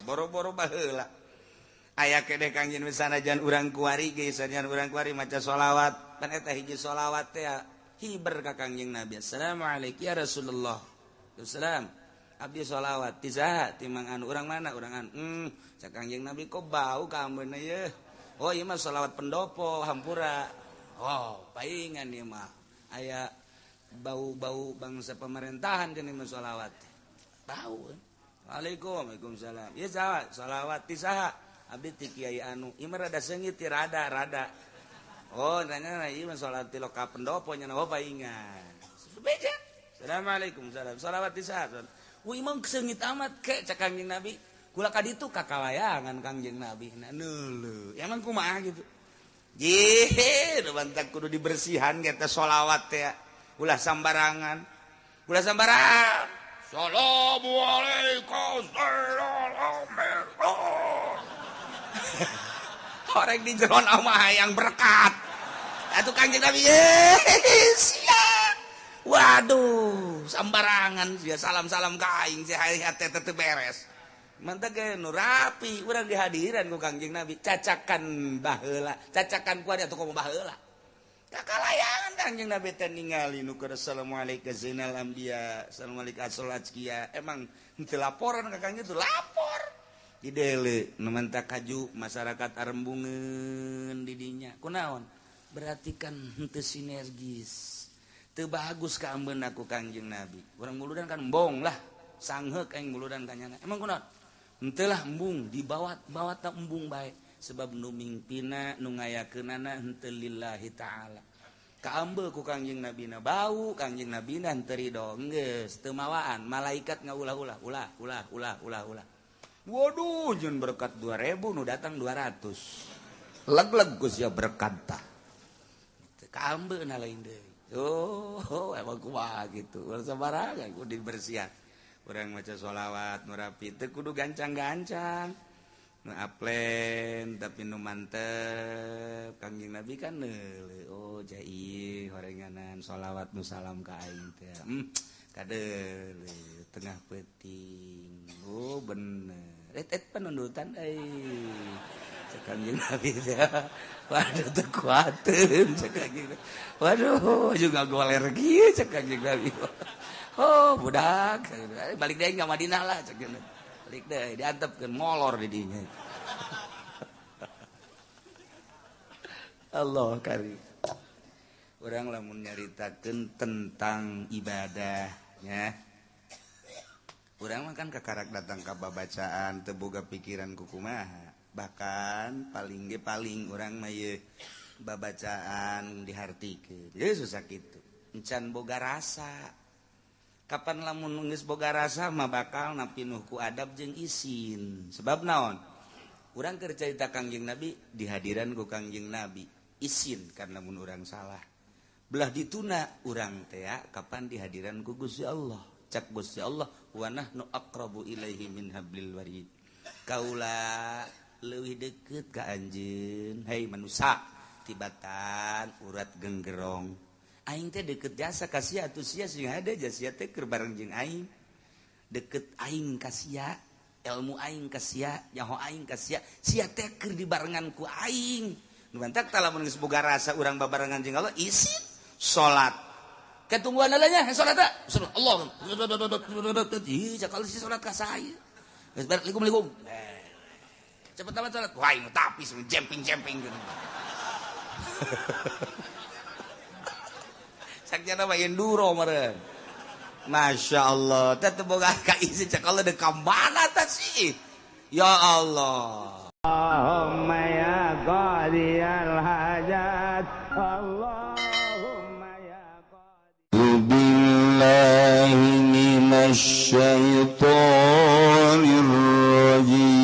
Boro-boro baheula. Aya kene Kangjeng sanajan urang kuari ge sanajan urang kuari maca sholawat. Pan eta hiji sholawat teh hiber ka Kangjeng Nabi. Assalamualaikum ya Rasulullah. Assalam. Abdi sholawat ti saha? Ti Mang Anu. Urang mana? Urang anu. Cak Kangjeng Nabi kok bau kaambeuna ye. Oh ieu mah sholawat pendopo hampura. Oh, paingan ieu mah. Aya bau-bau bangsa pemerintahan geuning mah sholawat. Bau. Waalaikum, waalaikumsalam. Ieu saha? Sholawat ti saha? Abdi ti Kiai Anu. Ieu mah rada seungit ti rada-rada. Oh, nanya ieu mah sholawat ti loka pendopo nya oh paingan. Beja. Assalamualaikum, salam. Sholawat ti saha? Wih, emang seungit amat ke cak Kangjeng Nabi. Kula ka ditu kakalayangan Kangjeng Nabi. Nah, neuleuh. Emang kumaha gitu. Jih, nu bantak kudu dibersihan ge teh sholawat teh. Ulah sambarangan. Ulah sambarangan. Assalamualaikum. Orang di jeron mah hayang berkat. Atuh Kangjeng Nabi siap. Waduh, sambarangan sia salam-salam ka aing sia hate teu beres. Mantap ge nu rapi urang dihadiran ku Kangjeng Nabi, cacakan baheula, cacakan ku atuh komo baheula. Kakalayangan Kangjeng Nabi teh ningali nu keur assalamualaikum zainal anbiya, assalamualaikum asal azkiya. Emang henteu laporan ka Kangjeng itu lapor. Di dele nu mantak kaju masyarakat arembungeun di dinya. Kunaon? Berarti kan henteu sinergis. Teu bagus ka ambeuna ku Kangjeng Nabi. Urang muludan kan embong lah, sangheuk aing muludan ka nyana. Emang kunaon? Henteu lah embung, dibawa-bawa ta embung bae sebab nu mingpina nu ngayakeunana henteu lillahi ta'ala. Kaambe ku Kangjeng Nabina bau, Kangjeng Nabina henteu ridho, geus teu mawaan, malaikat ngaulah-ulah, ulah ulah ulah ulah ulah. Waduh, jeung berkat 2000 nu datang 200. Leg-leg geus ya berkat tah. Kaambeuna lain deui. Oh, emang kumaha gitu. Urang sabarangan kudu dibersihan. Urang maca sholawat nu rapi teu kudu gancang-gancang. Nu aplen tapi nu mantep. Kangjeng Nabi kan neuleuh. Oh, jai horenganan sholawat nu salam ka aing teh. Kadeuleuh tengah peuting. Oh, bener. Et penundutan euy. Cek Kangjeng Nabi teh. Waduh teu kuateun cek Kangjeng. Waduh, juga goler kieu cek Kangjeng Nabi. Oh, budak, balik deui ka Madinah lah cek Kangjeng. Balik deui diantepkeun molor di dinya. Allah karim. Urang lamun nyaritakeun tentang ibadahnya. Urang mah kan kakarak datang ka babacaan teu boga pikiran kukumaha. Bahkan paling ge paling urang mah ieu babacaan dihartikeun. Ye susah kitu. Encan boga rasa. Kapan lamun geus boga rasa mah bakal napinuh ku adab jeung isin. Sebab naon? Urang keur carita Kangjeng Nabi dihadiran ku Kangjeng Nabi. Isin karena mun urang salah. Belah dituna urang teh kapan dihadiran ku Gusti Allah. Cak Gusti Allah wa nahnu aqrabu ilaihi min hablil warid. Kaula leuwih deukeut ka anjeun, hei manusa tibatan urat genggerong. Aing teh deukeut jasa ka sia atuh sia sing hade sia teh keur bareng jeung aing. Deukeut aing ka sia, ilmu aing ka sia, nyaho aing ka sia, sia teh keur dibarengan ku aing. Nu mantak tah lamun geus boga rasa urang babarengan jeung Allah isin salat. Ketungguan nya salat teh. Allah. Ih, cakal si salat ka saya. Geus bareng likum-likum. Cepet amat salat. Wah, ini tapi jemping-jemping gitu. Sakjana mah enduro meureun. Masya Allah, teh teu boga ka isi cek Allah deuk ka mana tah sih? Ya Allah. Allahumma ya qadiyal hajat. Allahumma ya qadi. Billahi minasy syaithanir rajim.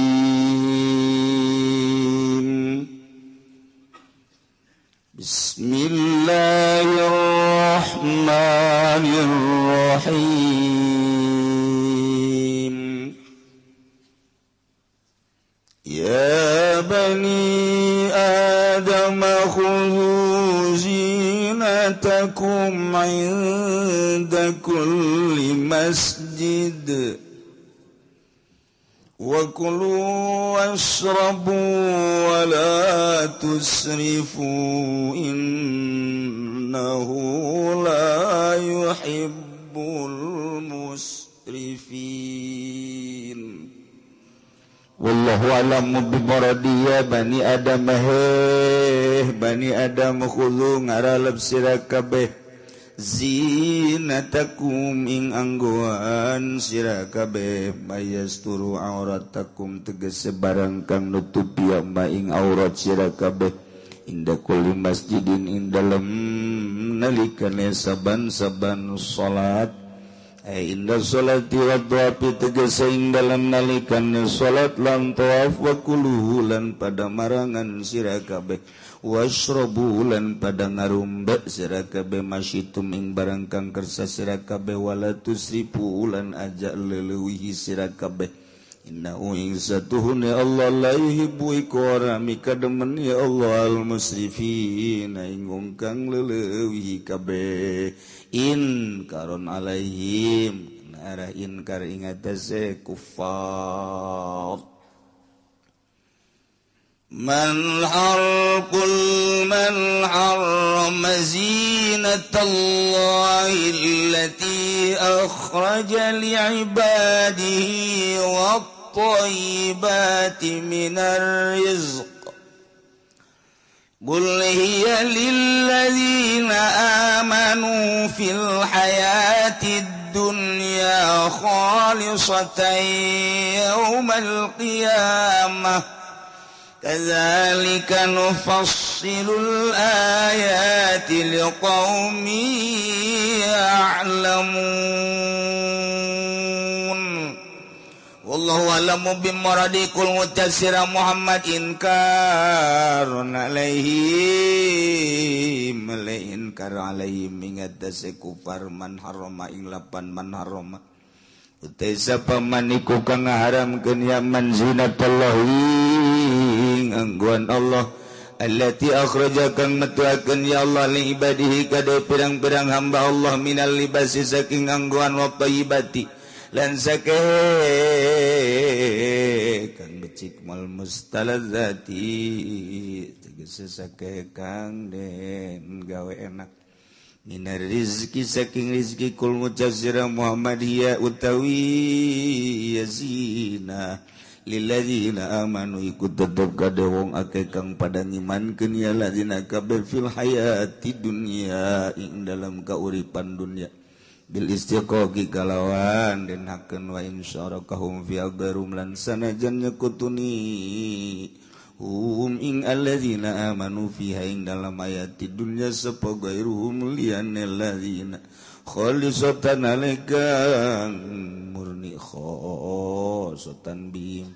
Bismillahirrahmanirrahim. Ya bani Adam khudhu zinatakum 'inda kulli masjid wa Wa kulu washrabu wa la tusrifu innahu la yuhibbul musrifin. Wallahu a'lamu bimuradi ya bani Adam heh bani Adam khudhu ngaralep sira kabeh zinatakum ing anggoan sira kabeh mayasturu auratakum tegese barang kang nutupi ma ing aurat sira kabeh inda kulli masjidin ing dalem nalikane saban-saban salat. Inda sholati wa tawafi tegese ing dalem nalikane salat lan tawaf wa kuluhu lan pada marangan sira kabeh washrabu lan pada ngarumbe sira kabeh masyitum ing barang kang kersa sira kabeh wala tusrifu lan aja leuwihi sira kabeh innahu ing satuhune Allah la yuhibbu iku ora mikademen ya Allah al musrifin ing wong kang leuwihi kabeh in karon alaihim arah inkar ing atase kufar. Man harqul man harrama zinatallahi allati akhraja li'ibadihi wat-thayyibati minar rizq. Qul hiya lilladzina amanu fil hayatid dunya khalisatan yaumal qiyamah. Kadzalika nufassilul ayati liqaumin ya'lamun. Wallahu a'lamu bimuradikum mutassira Muhammad inkarun alaihim inkar alaihim ingatase kufar man harama ing lapan man harama utai sapa man iku kang ngaharamkeun ya man zinatallahi angguan Allah allati akhraja kang metuakeun ya Allah li ibadihi kade pirang-pirang hamba Allah minal libasi saking angguan wa thayyibati lan sake kang becik mal mustalazati tegese sake kang den gawe enak minar rizki saking rizki kul mujazzira Muhammadiyah utawi yazina lilladzina amanu ikut tetep kade wong akeh kang pada ngimankeun ya ladzina kabeh fil hayati dunya ing dalam kauripan dunya bil istiqaqi kalawan den hakeun wa insyaraqahum fi agharum lan sanajan nyekutuni hum ing alladzina amanu fiha ing dalam ayati dunya sapa gairuhum liyane alladzina khalisatan alaikang murni khosatan bihim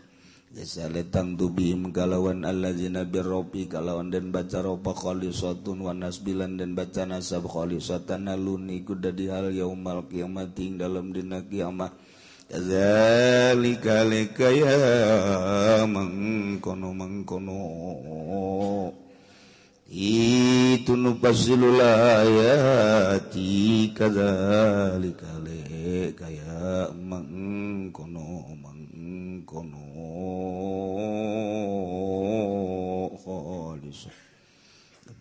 jasale tangtu bihim kalawan alladzina birrobi kalawan den baca ropa khalisatun wa nasbilan den baca nasab khalisatan alun iku dadi hal yaumal kiamat ing dalam dina kiamat. Kadzalika likaya mengkono mengkono itu nufasilul ayati kadzalika likaya mengkono mengkono khalis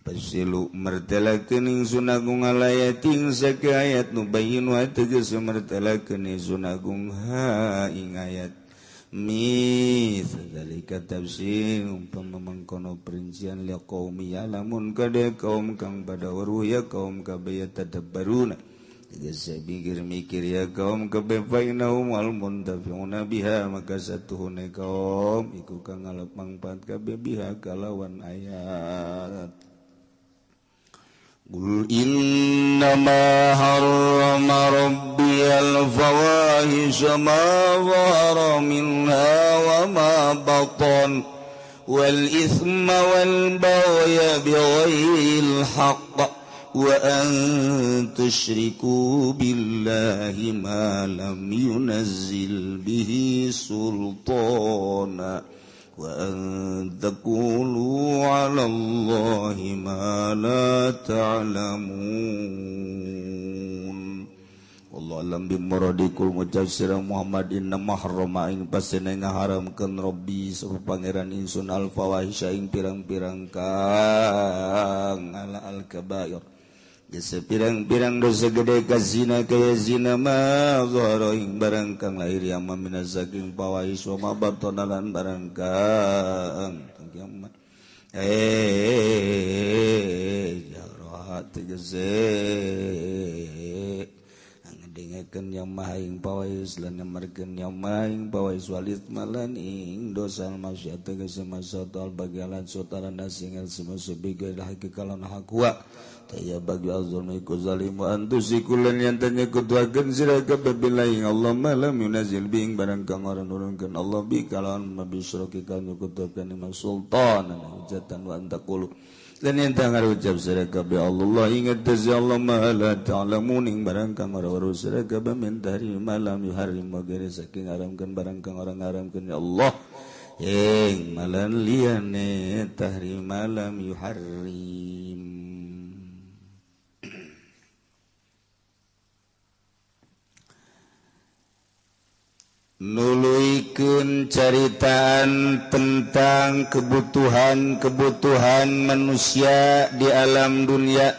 Pasilu martelakeun ingsun agung alayating sake ayat nubayyin wa tegas martelakeun ingsun agung ha ing ayat mitsdzalika tafsir umpama mangkono perincian li qaumi ya'lamun kade kaum kang pada weruh ya kaum kabeh tadabbaruna tegas mikir-mikir ya kaum kabeh fainahum al muntafi'una biha maka satuhune kaum iku kang ngalap mangfaat kabeh biha kalawan ayat. Qul innama harrama rabbiyal fawahisha ma zahara minha wa ma batan wal ithma wal baghya bighairil haqq wa an tusyriku billahi ma lam yunazzil bihi sultana wa an taqulu 'ala Allahi ma la ta'lamun. Wallahu Allahu alam bi muradikul ngucap sira Muhammad inna mahrama ing pasene ngaharamkeun Rabbi sapa pangeran ingsun al fawahisya ing pirang-pirang kang ala al kabair. Jasa pirang-pirang dosa gede kazina kaya zina ma zahara ing barang kang lahir yang minaz saking fawahis wa ma batana lan barang kang kiamat. Jarahat tegese ngadengekeun yang maha ing pawais lan nyamarkeun yang maha ing pawais walid malan ing dosa maksiat tegese masatal bagalan sotara nasingal semasubi gairah kekalan hakwa taya bagi azulmi ku zalimu antusikulan yang tanya kutuakan sira kabeh billahi Allah ma lam yunazil bing barang kang ora nurunkeun Allah bi kalawan mabisroki kang nyekutukeun ima sultan hujatan wa antaqulu lan yang tanya ucap sira kabeh Allah ingat tezi Allah ma la ta'lamun ing barang kang ora weruh sira kabeh min tahrim ma lam yuharrim wa ghairi saking haramkeun barang kang ora ngaramkeun ya Allah ing malan liyane tahrim ma lam yuharrim. Nuluikeun caritaan tentang kebutuhan-kebutuhan manusia di alam dunia.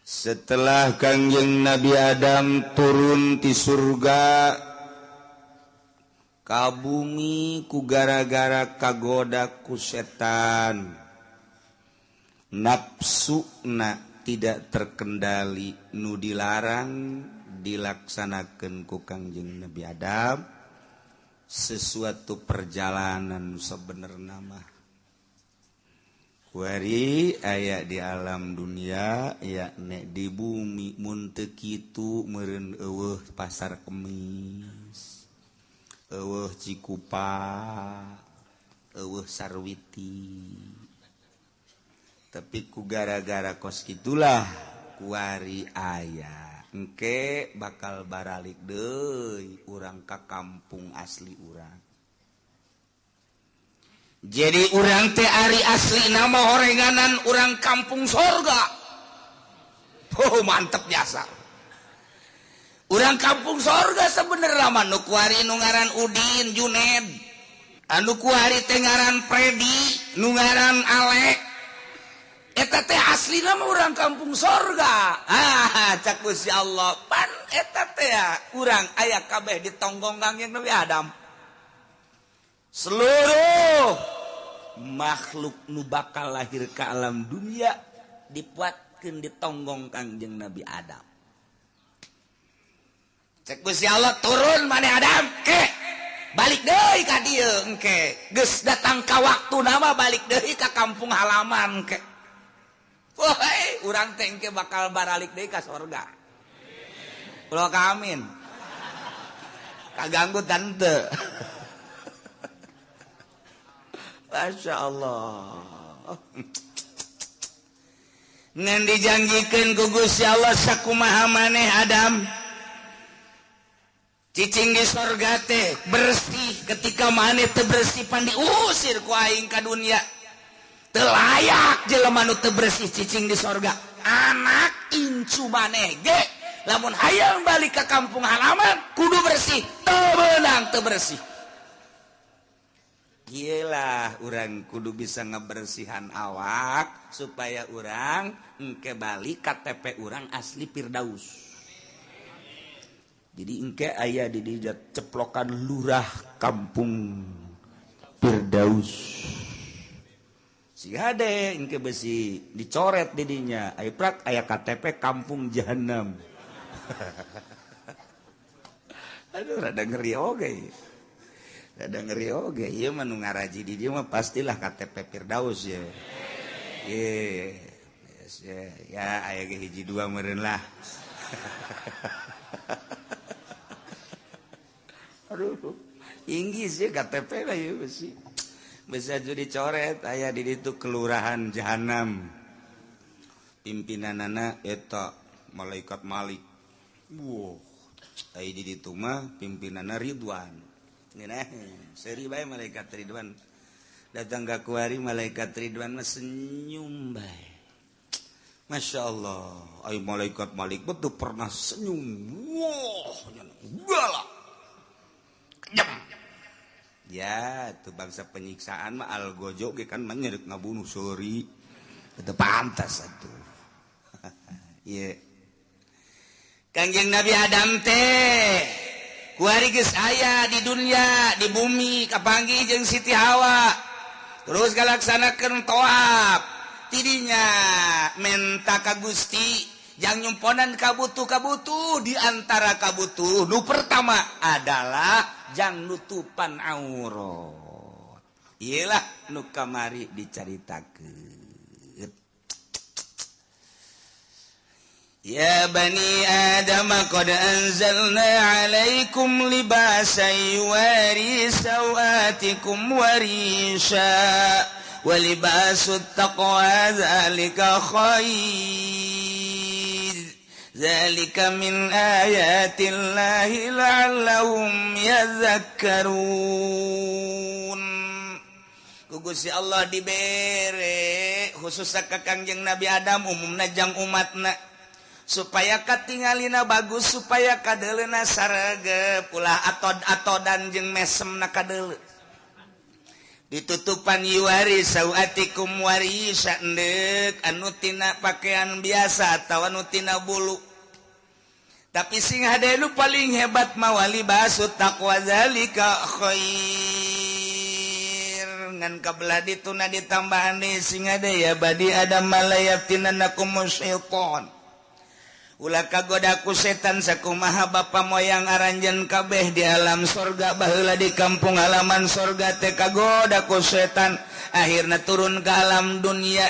Setelah Kangjeng Nabi Adam turun ti surga ka bumi ku gara-gara kagoda ku setan, nafsuna tidak terkendali, nu dilarang dilaksanakan ku Kangjeng Nabi Adam sesuatu perjalanan sebenarnya mah kuari aya di alam dunia yakni di bumi mun teu kitu meureun eueuh pasar Kemis, eueuh Cikupa, eueuh Sarwiti. Tapi ku gara-gara kos kitulah kuari aya engke bakal baralik deui urang ka kampung asli urang. Jadi urang teh ari asli nama horenganan urang kampung sorga. Oh mantep biasa. Urang kampung sorga sebenarnya mah nu kuari nu ngaran Udin Juned, anu kuari teh ngaran Predi, nu ngaran Alek. Eta teh asli nama urang kampung sorga. Ah, cak Gusti Allah pan eta teh urang aya kabeh ditonggong Kangjeng Nabi Adam. Seluruh makhluk nu bakal lahir ke alam dunia dipuatkeun ditonggong Kangjeng Nabi Adam. Cek Gusti Allah turun maneh Adam ke balik deui ka dieu engke geus datang ka waktu nama balik deui ka kampung halaman ke. Woi, urang teh engke bakal baralik deui ka sorga. Ulah ka amin. Kaganggu tante. Masya Allah. Ngan dijanjikeun ku Gusti Allah sakumaha maneh Adam. Cicing di sorga teh bersih, ketika maneh teu bersih pan diusir ku aing ka dunia. Teu layak jelema nu teu bersih cicing di sorga. Anak incu maneh ge lamun hayang balik ka kampung halaman kudu bersih, teu beunang teu bersih. Gila, urang kudu bisa ngebersihan awak supaya urang engke balik KTP urang asli Firdaus. Jadi engke aya di dieu ceplokan lurah kampung Firdaus. Si hade engke besi dicoret didinya, ayo prak aya KTP kampung Jahanam. Aduh rada ngeri oge. Rada ngeri oge, ieu mah nu ngaraji di dieu mah pastilah KTP Firdaus ya. Ye. Yes, ya, ya aya ge hiji dua meureun lah. Aduh, inggis ya KTP lah ya besi. Bisa jadi dicoret aya di ditu kelurahan Jahanam. Pimpinanana eta malaikat Malik. Wow, aya di ditu mah pimpinanana Ridwan. Ngeunah, seuri bae malaikat Ridwan. Datang ka kuari malaikat Ridwan mah senyum bae. Masya Allah, ay malaikat malik betul pernah senyum. Wah, galak, kejam. Ya, itu bangsa penyiksaan mah algojo ge kan menyerik ngabunuh sori. Itu pantas atuh. Ieu. Kangjeng Nabi Adam teh kuari geus aya di dunia, di bumi kapanggih jeung Siti Hawa. Terus galaksanakeun tawaf. Tidinya menta ka Gusti jang nyumponan kabutuh-kabutuh di antara kabutuh nu pertama adalah jang nutupan aurat. Iyalah nu kamari dicaritakeun. Ya bani Adam qad anzalna alaikum libasan yuwari sawatikum warisha walibasut taqwa dzalika khair dzalika min ayatillahi la'allahum yadhakkarun. Ku Gusti Allah dibere khususna ka Kangjeng Nabi Adam umumna jang umatna supaya katingalina bagus supaya kadeleuna sarege ulah atod-atodan jeung mesemna kadeuleu. Ditutupan yuwari sawatikum warisa endek anu tina pakaian biasa atau anu tina bulu. Tapi sing hade nu paling hebat mawali basut taqwa zalika khair. Ngan kabelah dituna ditambahan deui sing hade ya badi adam malayatinanakum syaitan. Ulah kagoda ku setan sakumaha bapa moyang aranjeun kabeh di alam sorga baheula di kampung halaman sorga teh kagoda ku setan akhirna turun ke alam dunia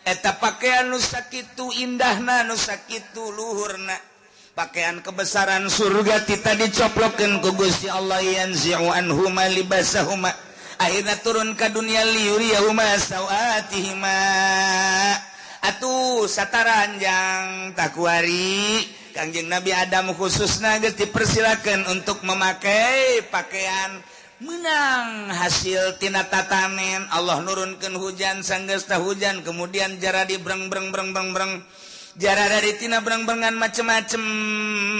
eta pakaian nu sakitu indahna nu sakitu luhurna pakaian kebesaran surga tita dicoplokeun ku Gusti Allah yanzi'u anhuma libasahuma akhirna turun ka dunia liyuriyahuma sawatihima. Atuh sataranjang takuari Kangjeng Nabi Adam khususna geus dipersilakan untuk memakai pakaian menang hasil tina tatanen. Allah nurunkeun hujan sanggeus tah hujan kemudian jara di breng breng breng breng breng jara dari tina breng-brengan macem-macem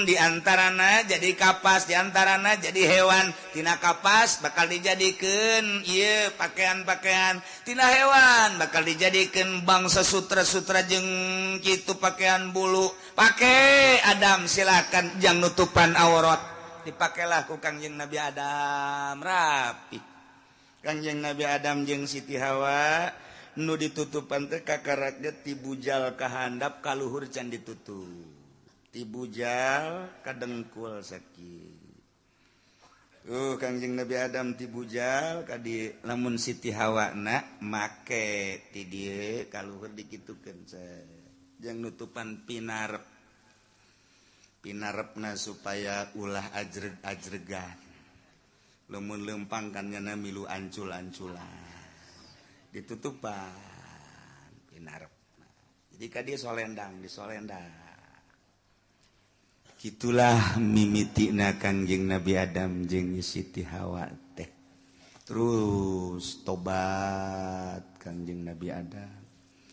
diantarana jadi kapas diantarana jadi hewan tina kapas bakal dijadikeun ieu pakaian-pakaian tina hewan bakal dijadikeun bangsa sutra-sutra jeung kitu pakaian bulu pake Adam silakan jang nutupan aurat dipakailah ku Kangjeng Nabi Adam rapi Kangjeng Nabi Adam jeung Siti Hawa nu ditutupan teh kakaraknya ti bujal ka handap ka luhur can ditutup ti bujal ka dengkul sakieu. Kangjeng Nabi Adam ti bujal ka di lamun Siti Hawa na make ti dieu ka luhur dikitukeun jeung nutupan pinarep pinarepna supaya ulah ajreg-ajregan lamun lempang kan nyana milu ancul-anculan ditutupan pinarep. Jadi ka dia solendang disolendang. Kitulah mimitina Kangjeng Nabi Adam jeung Siti Hawa teh. Terus tobat Kangjeng Nabi Adam,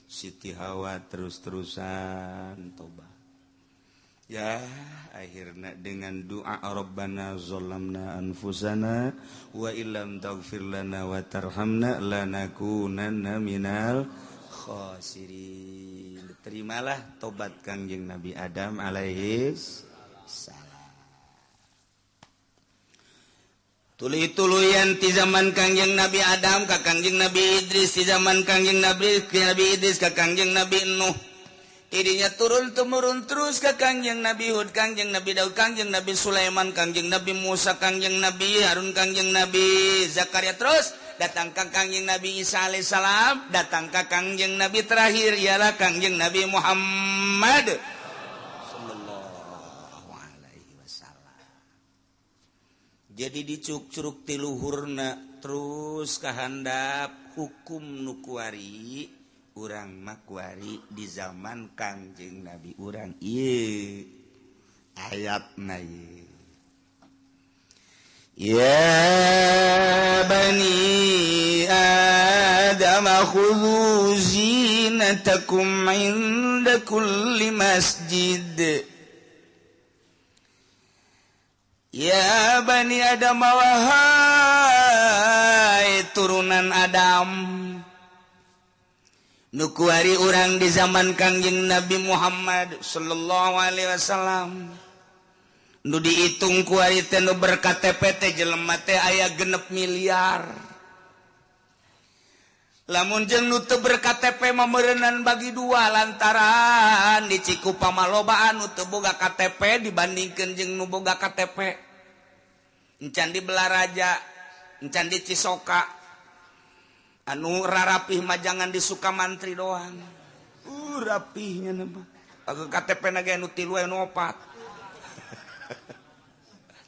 Siti Hawa terus-terusan tobat. Ya, akhirnya dengan doa Rabbana zalamna anfusana wa illam taghfir lana wa tarhamna lanakunanna minal khasirin. Terimalah tobat Kangjeng Nabi Adam alaihi salam. Tuluy-tuluyan ti zaman Kangjeng Nabi Adam ka Kangjeng Nabi Idris, ti zaman Kangjeng Nabi Idris ka Kangjeng Nabi Nuh. Tidinya turun temurun terus ke Kangjeng Nabi Hud, Kangjeng Nabi Daud, Kangjeng Nabi Sulaiman, Kangjeng Nabi Musa, Kangjeng Nabi Harun, Kangjeng Nabi Zakaria, terus datang ke Kangjeng Nabi Isa alaihissalam, datang ke Kangjeng Nabi terakhir ialah Kangjeng Nabi Muhammad sallallahu alaihi wasallam. Jadi dicuk-curuk tiluhurna terus kahandap hukum nu kuari urang makuari di zaman Kangjeng Nabi urang ieu ayatna ieu. Ya bani Adam khudhu zinatakum zinatakum 'inda kulli masjid. Ya bani Adam, wahai turunan Adam, nu kuari urang di zaman Kangjeng Nabi Muhammad sallallahu alaihi wasallam, nu dihitung kuari teh nu ber-KTP teh jelema teh aya 6 miliar. Lamun jeung nu teu ber-KTP mah meureunnan bagi dua, lantaran di Cikupa mah loba anu teu boga KTP dibandingkeun jeung nu boga KTP. Encan di Belaraja, encan di Cisoka, anu rarapih mah jangan di Sukamantri doang. Rapihnya mah. KTP na ge anu 3 anu 4.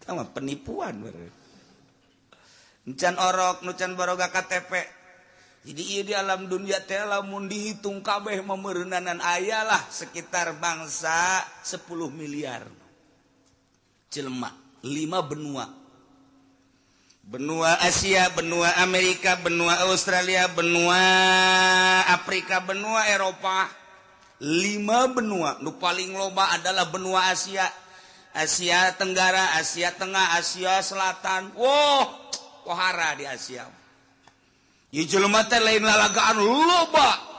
Tah mah penipuan bae. Encan orok nu can baroga KTP. Jadi ieu di alam dunia teh lamun dihitung kabeh meureunanan aya lah sekitar bangsa 10 miliar jelema, 5 benua. Benua Asia, benua Amerika, benua Australia, benua Afrika, benua Eropa. 5 benua. Nu paling loba adalah benua Asia. Asia Tenggara, Asia Tengah, Asia Selatan. Wow, pohara di Asia. Ieu jelema teh lain lalagaan loba.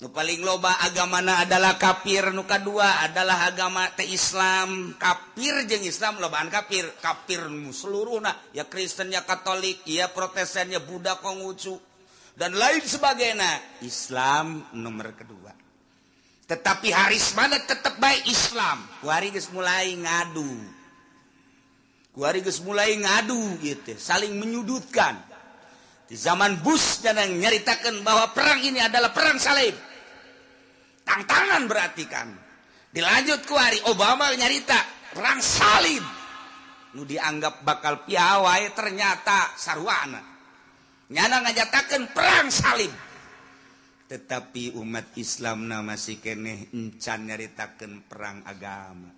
Nu paling loba agamana adalah kafir, nu kadua adalah agama teh Islam. Kafir jeung Islam lobaan kafir, kafir nu seluruhna, ya Kristen, ya Katolik, ya Protestan, ya Buddha, Konghucu dan lain sebagainya. Islam nomor kedua. Tetapi harismana tetep baik Islam. Kuari geus mulai ngadu. Kuari geus mulai ngadu gitu, saling menyudutkan. Di zaman Bush dan yang nyeritakan bahwa perang ini adalah perang salib. Tantangan berarti kan. Dilanjut kuari Obama nyarita perang salib. Nu dianggap bakal piawai ternyata sarwana. Nyana ngajatakeun perang salib. Tetapi umat Islam na masih keneh encan nyaritakeun perang agama.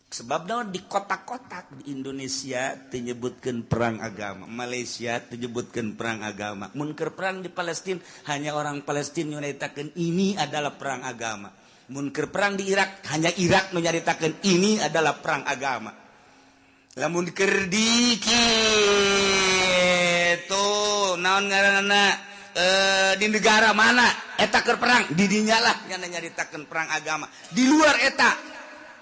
Sebab naon di kotak-kotak di Indonesia menyebutkan perang agama, Malaysia menyebutkan perang agama. Mun keur perang di Palestina hanya orang Palestina nyaritakeun ini adalah perang agama. Mun keur perang di Irak hanya Irak nyaritakeun ini adalah perang agama. Lamun keur di kitu naon ngaranna di negara mana eta keur perang di dinya lah nya nyaritakeun perang agama. Di luar eta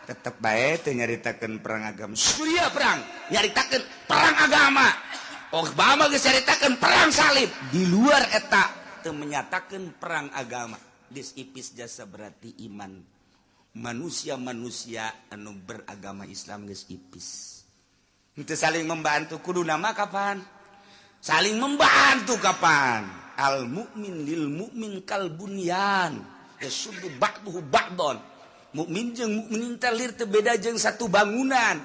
tetep bae teu nyaritakeun perang agama. Suriah perang nyaritakeun perang agama. Obama geus nyaritakeun perang salib. Di luar eta teu menyatakeun perang agama. Geus ipis jasa berarti iman manusia-manusia anu beragama Islam geus ipis. Henteu saling membantu kudu nama kapan? Saling membantu kapan? Al mukmin lil mukmin kal bunyan yasuddu ba'duhu ba'don. Mukmin jeung mukminin teh lir teu beda jeung satu bangunan.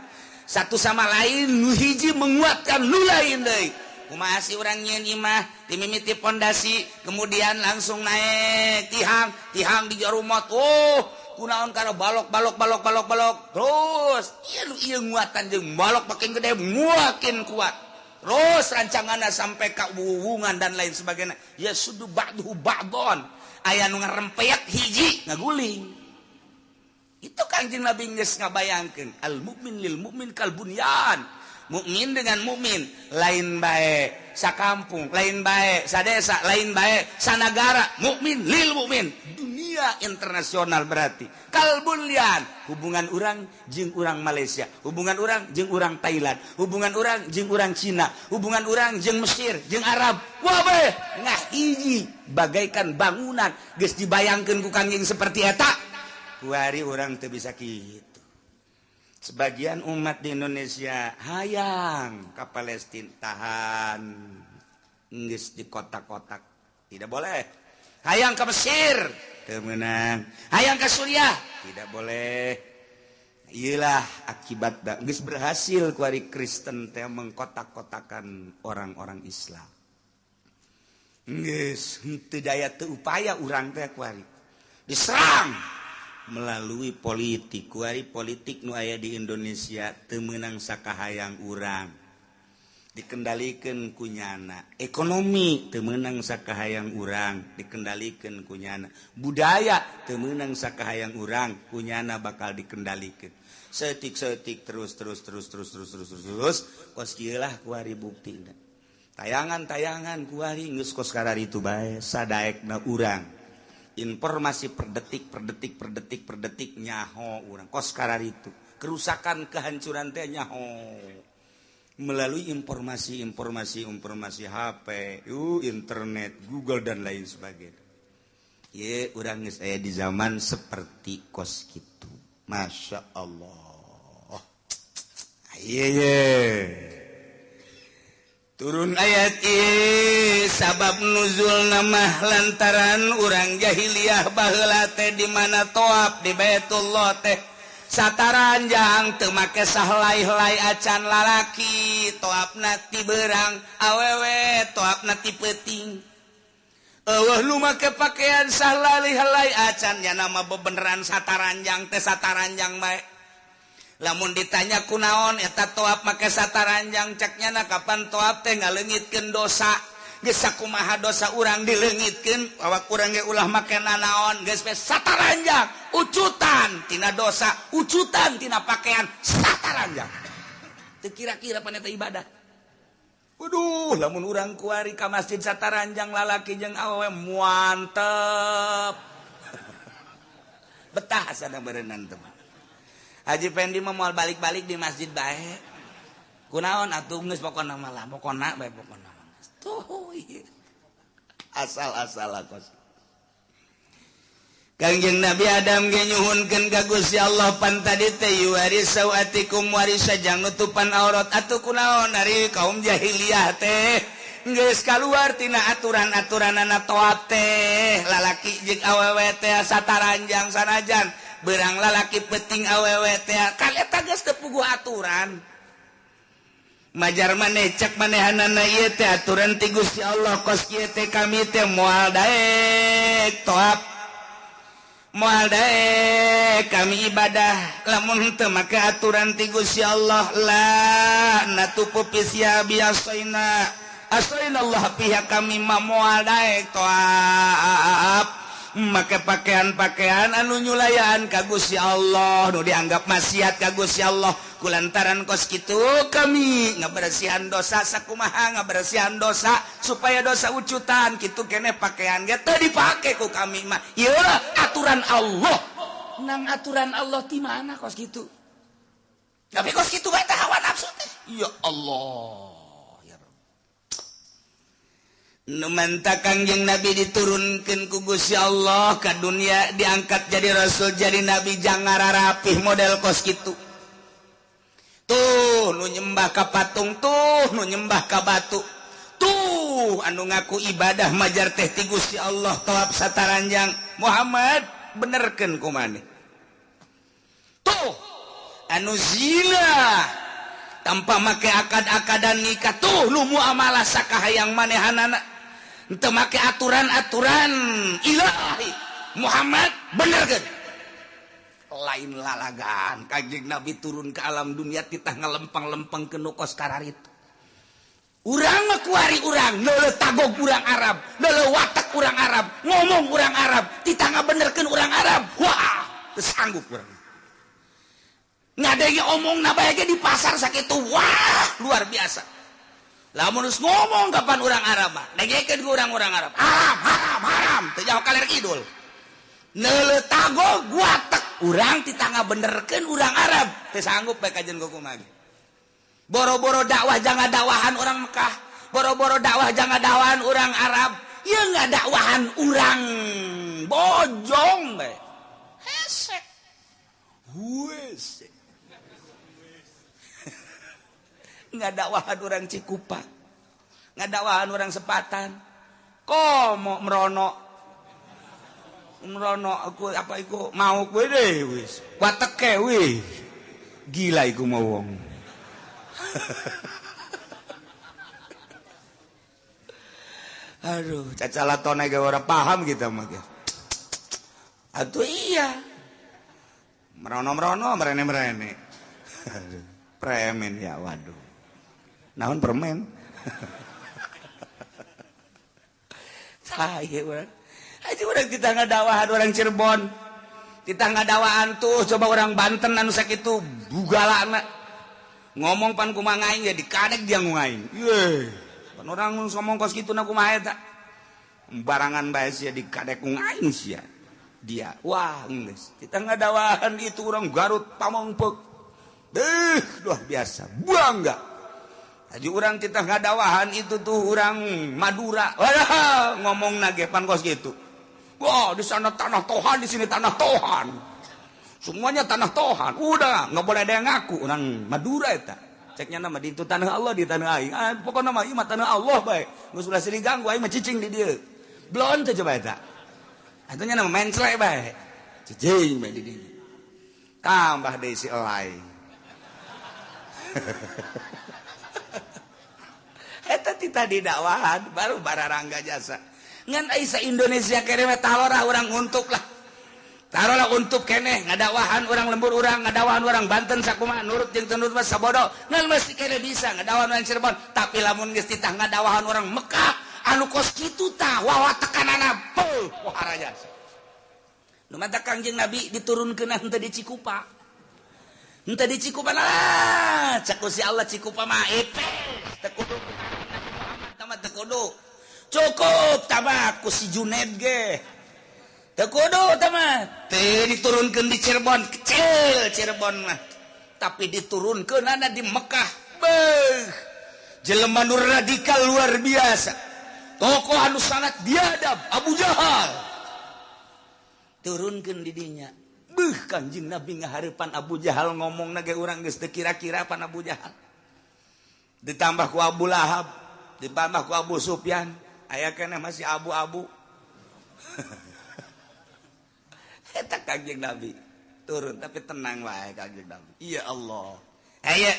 Satu sama lain nu hiji menguatkan nu lain deui. Kumaha si urang nyieun imah dimimiti pondasi kemudian langsung naik tihang, tihang di jarumot. Oh, kunaon kana balok balok balok balok balok. Terus ieu nu ieu nguatan jeung balok makin gede makin kuat. Terus rancanganna sampai ka wuwungan dan lain sebagainya. Ya sudu ba'duhu ba'don. Aya nu ngarempeyak hiji ngaguling. Itu Kangjeng Nabi geus ngabayangkeun al mukmin lil mukmin kal bunyan. Mukmin dengan mukmin lain bae sakampung, lain bae sadesa, lain bae sanagara. Mukmin lil mukmin dunia internasional berarti kal bunyan. Hubungan urang jeung urang Malaysia, hubungan urang jeung urang Thailand, hubungan urang jeung urang Cina, hubungan urang jeung Mesir, jeung Arab. Wah bae ngahiji bagaikan bangunan geus dibayangkeun ku Kangjeng seperti eta. Kuari orang teu bisa kitu. Sebagian umat di Indonesia hayang ka Palestina tahan geus di kotak-kotak tidak boleh. Hayang ke Mesir teu meunang. Hayang ke Suriah tidak boleh. Iyalah akibat geus berhasil kuari Kristen teh mengkotak-kotakan orang-orang Islam. Geus henteu daya teu upaya urang teh kuari diserang melalui politik. Kuari politik nu aya di Indonesia teu meunang sakahayang urang. Dikendalikan kunyana. Ekonomi teu meunang sakahayang urang, dikendalikan kunyana. Budaya teu meunang sakahayang urang, kunyana bakal dikendalikan. Setik-setik terus terus terus terus terus terus terus terus kos kieu lah kuari buktina. Tayangan-tayangan kuari geus kos kararitu bae sadaekna urang. Informasi per detik per detik per detik per detik nyaho urang kos kararitu. Kerusakan kehancuran teh nyaho melalui informasi-informasi informasi HP, internet, Google dan lain sebagainya. Ye urang geus aya di zaman seperti kos kitu. Masya Allah. Ye ye. Turun ayat ieu sabab nuzul nama lantaran urang jahiliyah baheula teh di mana toab di Baitullah teh sataranjang teu make sahlai-helai acan lalaki toapna ti beurang awewe toapna ti peuting eueuh nu make pakaian sahlai-helai acan nya nama bebeneran sataranjang teh sataranjang bae lamun ditanya kunaon eta toap make sataranjang cek nyana kapan toap teh ngaleungitkeun dosa. Geus sakumaha dosa urang dileungitkeun awak urang ge ulah make nanaon geus we sataranjang ucutan tina dosa ucutan tina pakaian sataranjang teu kira-kira pan eta ibadah. Waduh lamun urang kuari ka masjid sataranjang lalaki jeung awewe muantep betah sana berenang teh. Haji Pendi mah moal balik-balik di masjid bae kunaon atuh geus pokona mah lah pokona bae pokona. Tuh, asal-asal kos. Kangjeng Nabi Adam ge nyuhunkeun ka Gusti Allah pan tadi teh yuwari sawatikum warisa jang nutupan aurat atuh kunaon ari kaum jahiliyah teh geus kaluar tina aturan-aturanana toat teh lalaki jeung awewe teh sataranjang sanajan beurang lalaki peuting awewe teh kan eta geus teu puguh aturan. Majar maneh cek manehanana ieu teh aturan ti Gusti Allah kos kieu teh kami teh moal daek toap moal daek kami ibadah lamun teu make aturan ti Gusti Allah la natupu pisia biasaina asaina Allah pihak kami mah moal daek toap make pakaian-pakaian anu nyulayaan ka Gusti Allah nu dianggap maksiat ka Gusti Allah kulantaran kos kitu kami ngabersihan dosa sakumaha ngabersihan dosa supaya dosa ucutan kitu kene pakaian ge teu dipake ku kami mah ieu aturan Allah nang aturan Allah ti mana kos kitu tapi kos kitu bae teh hawa nafsu teh ya Allah. Nu manta Kangjeng Nabi diturunkeun ku Gusti Allah ka dunia diangkat jadi rasul jadi nabi jangan rarapih model kos kitu. Tuh nu nyembah ka patung tuh nu nyembah ka batu tuh anu ngaku ibadah majar teh ti Gusti Allah tawaf sataranjang Muhammad benerkeun ku maneh. Tuh anu zina tanpa make akad-akadan nikah tuh nu muamalah sakahayang manehanana teu make aturan-aturan ilahi Muhammad benerkeun. Lain lalagan Kangjeng Nabi turun ke alam dunia titah ngalempang-lempang ke nu kos kararitu. Urang mah kuari urang leuleuh tagog urang Arab leuleuh watak urang Arab ngomong urang Arab titah ngabenerkeun urang Arab wah teu sanggup urang ngadenge omongna bae ge di pasar sakitu wah luar biasa. Lamun geus ngomong kapan urang Arab mah dengekeun ku urang-urang Arab haram haram haram teu jauh kaler kidul neuleuh tagog watek urang titah ngabenerkeun urang Arab teu sanggup bae kajen kumaha. Boro-boro dakwah jangan dakwahan orang Mekah, boro-boro dakwah jangan dakwahan orang Arab, ieu ngadakwahan urang Bojong bae hesek huese ngadakwahan orang Cikupa, ngadakwahan orang Sepatan, komo merono merono aku apa iku mau kowe deh wis wateke wih gila iku mau wong. Aduh, cacalatone ge ora paham kita mah ge. Atuh iya. Merono-merono, merene-merene. Aduh, premen ya waduh. Naon permen. Saya urang. Haji urang kita ngadawahan orang Cirebon. Kita ngadawaan tuh coba orang Banten anu sakitu bugalana. Ngomong pan kumaha aing ya dikadek dia ngungaing. Ye. Pan orang ngomong kos kitu na kumaha eta. Barangan bae sia dikadek ngungaing sia. Dia wah geus. Kita ngadawahan itu orang Garut Pamongpeuk. Deuh luar biasa. Bangga. Haji urang titah ngadawahan itu tuh orang Madura. Wah, ngomong nage pan kos gitu. Wah, di sana tanah Tohan, di sini tanah Tohan. Semuanya tanah Tohan. Udah, nggak boleh ada yang ngaku orang Madura eta. Ceknya nama di itu tanah Allah di tanah aing. Ah, pokokna mah ieu mah tanah Allah bae. Geus ulah silih ganggu aing mah cicing di dieu. Blon teh coba eta. Atunya nama menclek bae. Cicing bae di dieu. Tambah deui si elai. Eta tita didakwahan baru bararangga jasa. Ngan ai sa Indonesia kene mah talorah urang untuk lah. Tarolah untuk keneh ngadakwahan urang lembur urang, ngadakwahan urang Banten sakumaha nurut jeung teu nurut mah sabodo. Ngan mesti kene bisa ngadakwahan urang Cirebon, tapi lamun geus titah ngadakwahan urang Mekah anu kos kitu tah wawa tekanana beuh pohara jasa. Nu mata Kangjeng Nabi diturunkeun henteu di Cikupa. Henteu di Cikupa lah, cek si Allah Cikupa mah epes teu kudu Nabi Muhammad mah teu kudu. Cukup tabah ku si Junaid ge. Teu kudu tah mah. Teu diturunkeun di Cirebon, kecil Cirebon mah. Tapi diturunkeunana di Mekah. Beuh. Jelema nu radikal luar biasa. Tokoh anu sangat biadab, Abu Jahal. Turunkeun di dinya. Beuh Kangjeng Nabi ngahareupan Abu Jahal ngomongna ge urang geus teu kira-kira pan Abu Jahal. Ditambah ku Abu Lahab, ditambah ku Abu Sufyan, aya keneh masih abu-abu. Eta Kangjeng Nabi turun tapi tenang wae Kangjeng Nabi. Ya Allah. Aya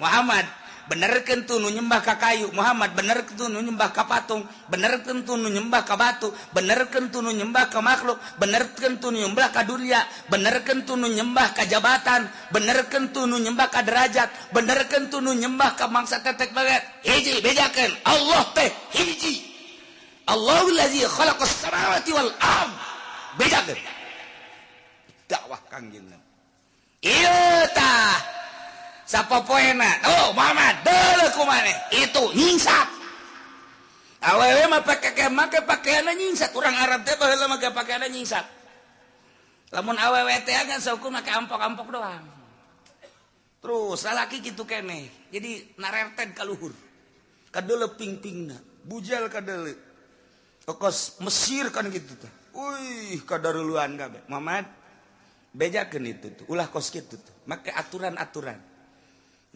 Muhammad benerkeun tuh nu nyembah ka kayu, Muhammad benerkeun tuh nu nyembah ka patung, benerkeun tuh nu nyembah ka batu, benerkeun tuh nu nyembah ka makhluk, benerkeun tuh nu nyembah ka dunia, benerkeun tuh nu nyembah ka jabatan, benerkeun tuh nu nyembah ka derajat, benerkeun tuh nu nyembah ka mangsa tetek banget. Hiji bejakeun Allah teh hiji. Allahul ladzi khalaqas samawati wal ard. Bejakeun. Dakwah Kangjeng Nabi. Ieu tah sapopoena oh Muhammad deuleuh kumaneh itu nyingsat. Awewe mah pake make pakaianna nyingsat, urang Arab teh baheula make pakaianna nyingsat. Lamun awewe teh kan saukur make ampok-ampok doang. Terus lalaki kitu keneh. Jadi narerted ka luhur. Kadeuleuh ping-pingna, bujal kadeuleuh. Kokos Mesir kan gitu teh. Uih kadaruluan kabeh. Muhammad bejakeun itu tuh, ulah kos kitu tuh. Make aturan-aturan.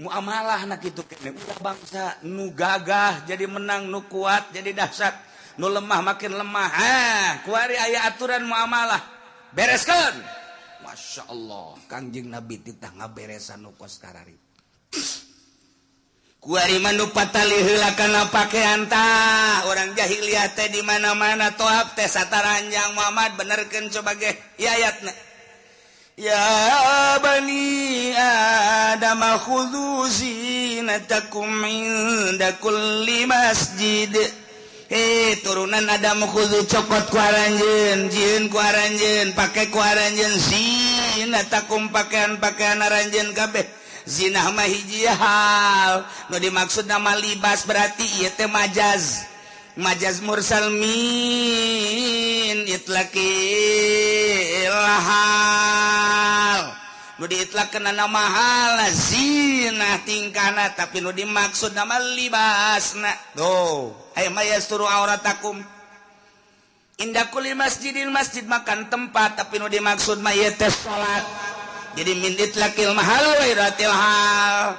Muamalah nak itu kene ulah bangsa nu gagah jadi menang, nu kuat jadi dahsyat, nu lemah makin lemah. Ah, kuari aya aturan muamalah. Bereskeun. Masya Allah, Kangjeng Nabi titah ngaberesan nu kos karari. Kuari mah nu patali heula kana pakean tah, urang jahiliyah teh di mana-mana toab teh sataranjang. Muhammad benerkeun coba ge ieu ayatna. Ya bani Adam khudhu zinatakum inda kulli masjid. Hei turunan Adam khudhu cokot ku aranjeun, jieun ku aranjeun, pake ku aranjeun, zinatakum pakaian-pakaian aranjeun kabeh. Zinah mah hiji hal, nu dimaksud nama libas berarti ieu teh majaz. Majaz mursal min itlaqil hal. Nu diitlaqkeun nama hal zinah tingkahna, tapi nu dimaksud nama libasna. Tuh, aya mayasturu auratakum. Inda kulli masjidin, masjid makan tempat, tapi nu dimaksud mah ieu teh salat. Jadi min itlaqil mahal wa iratil hal.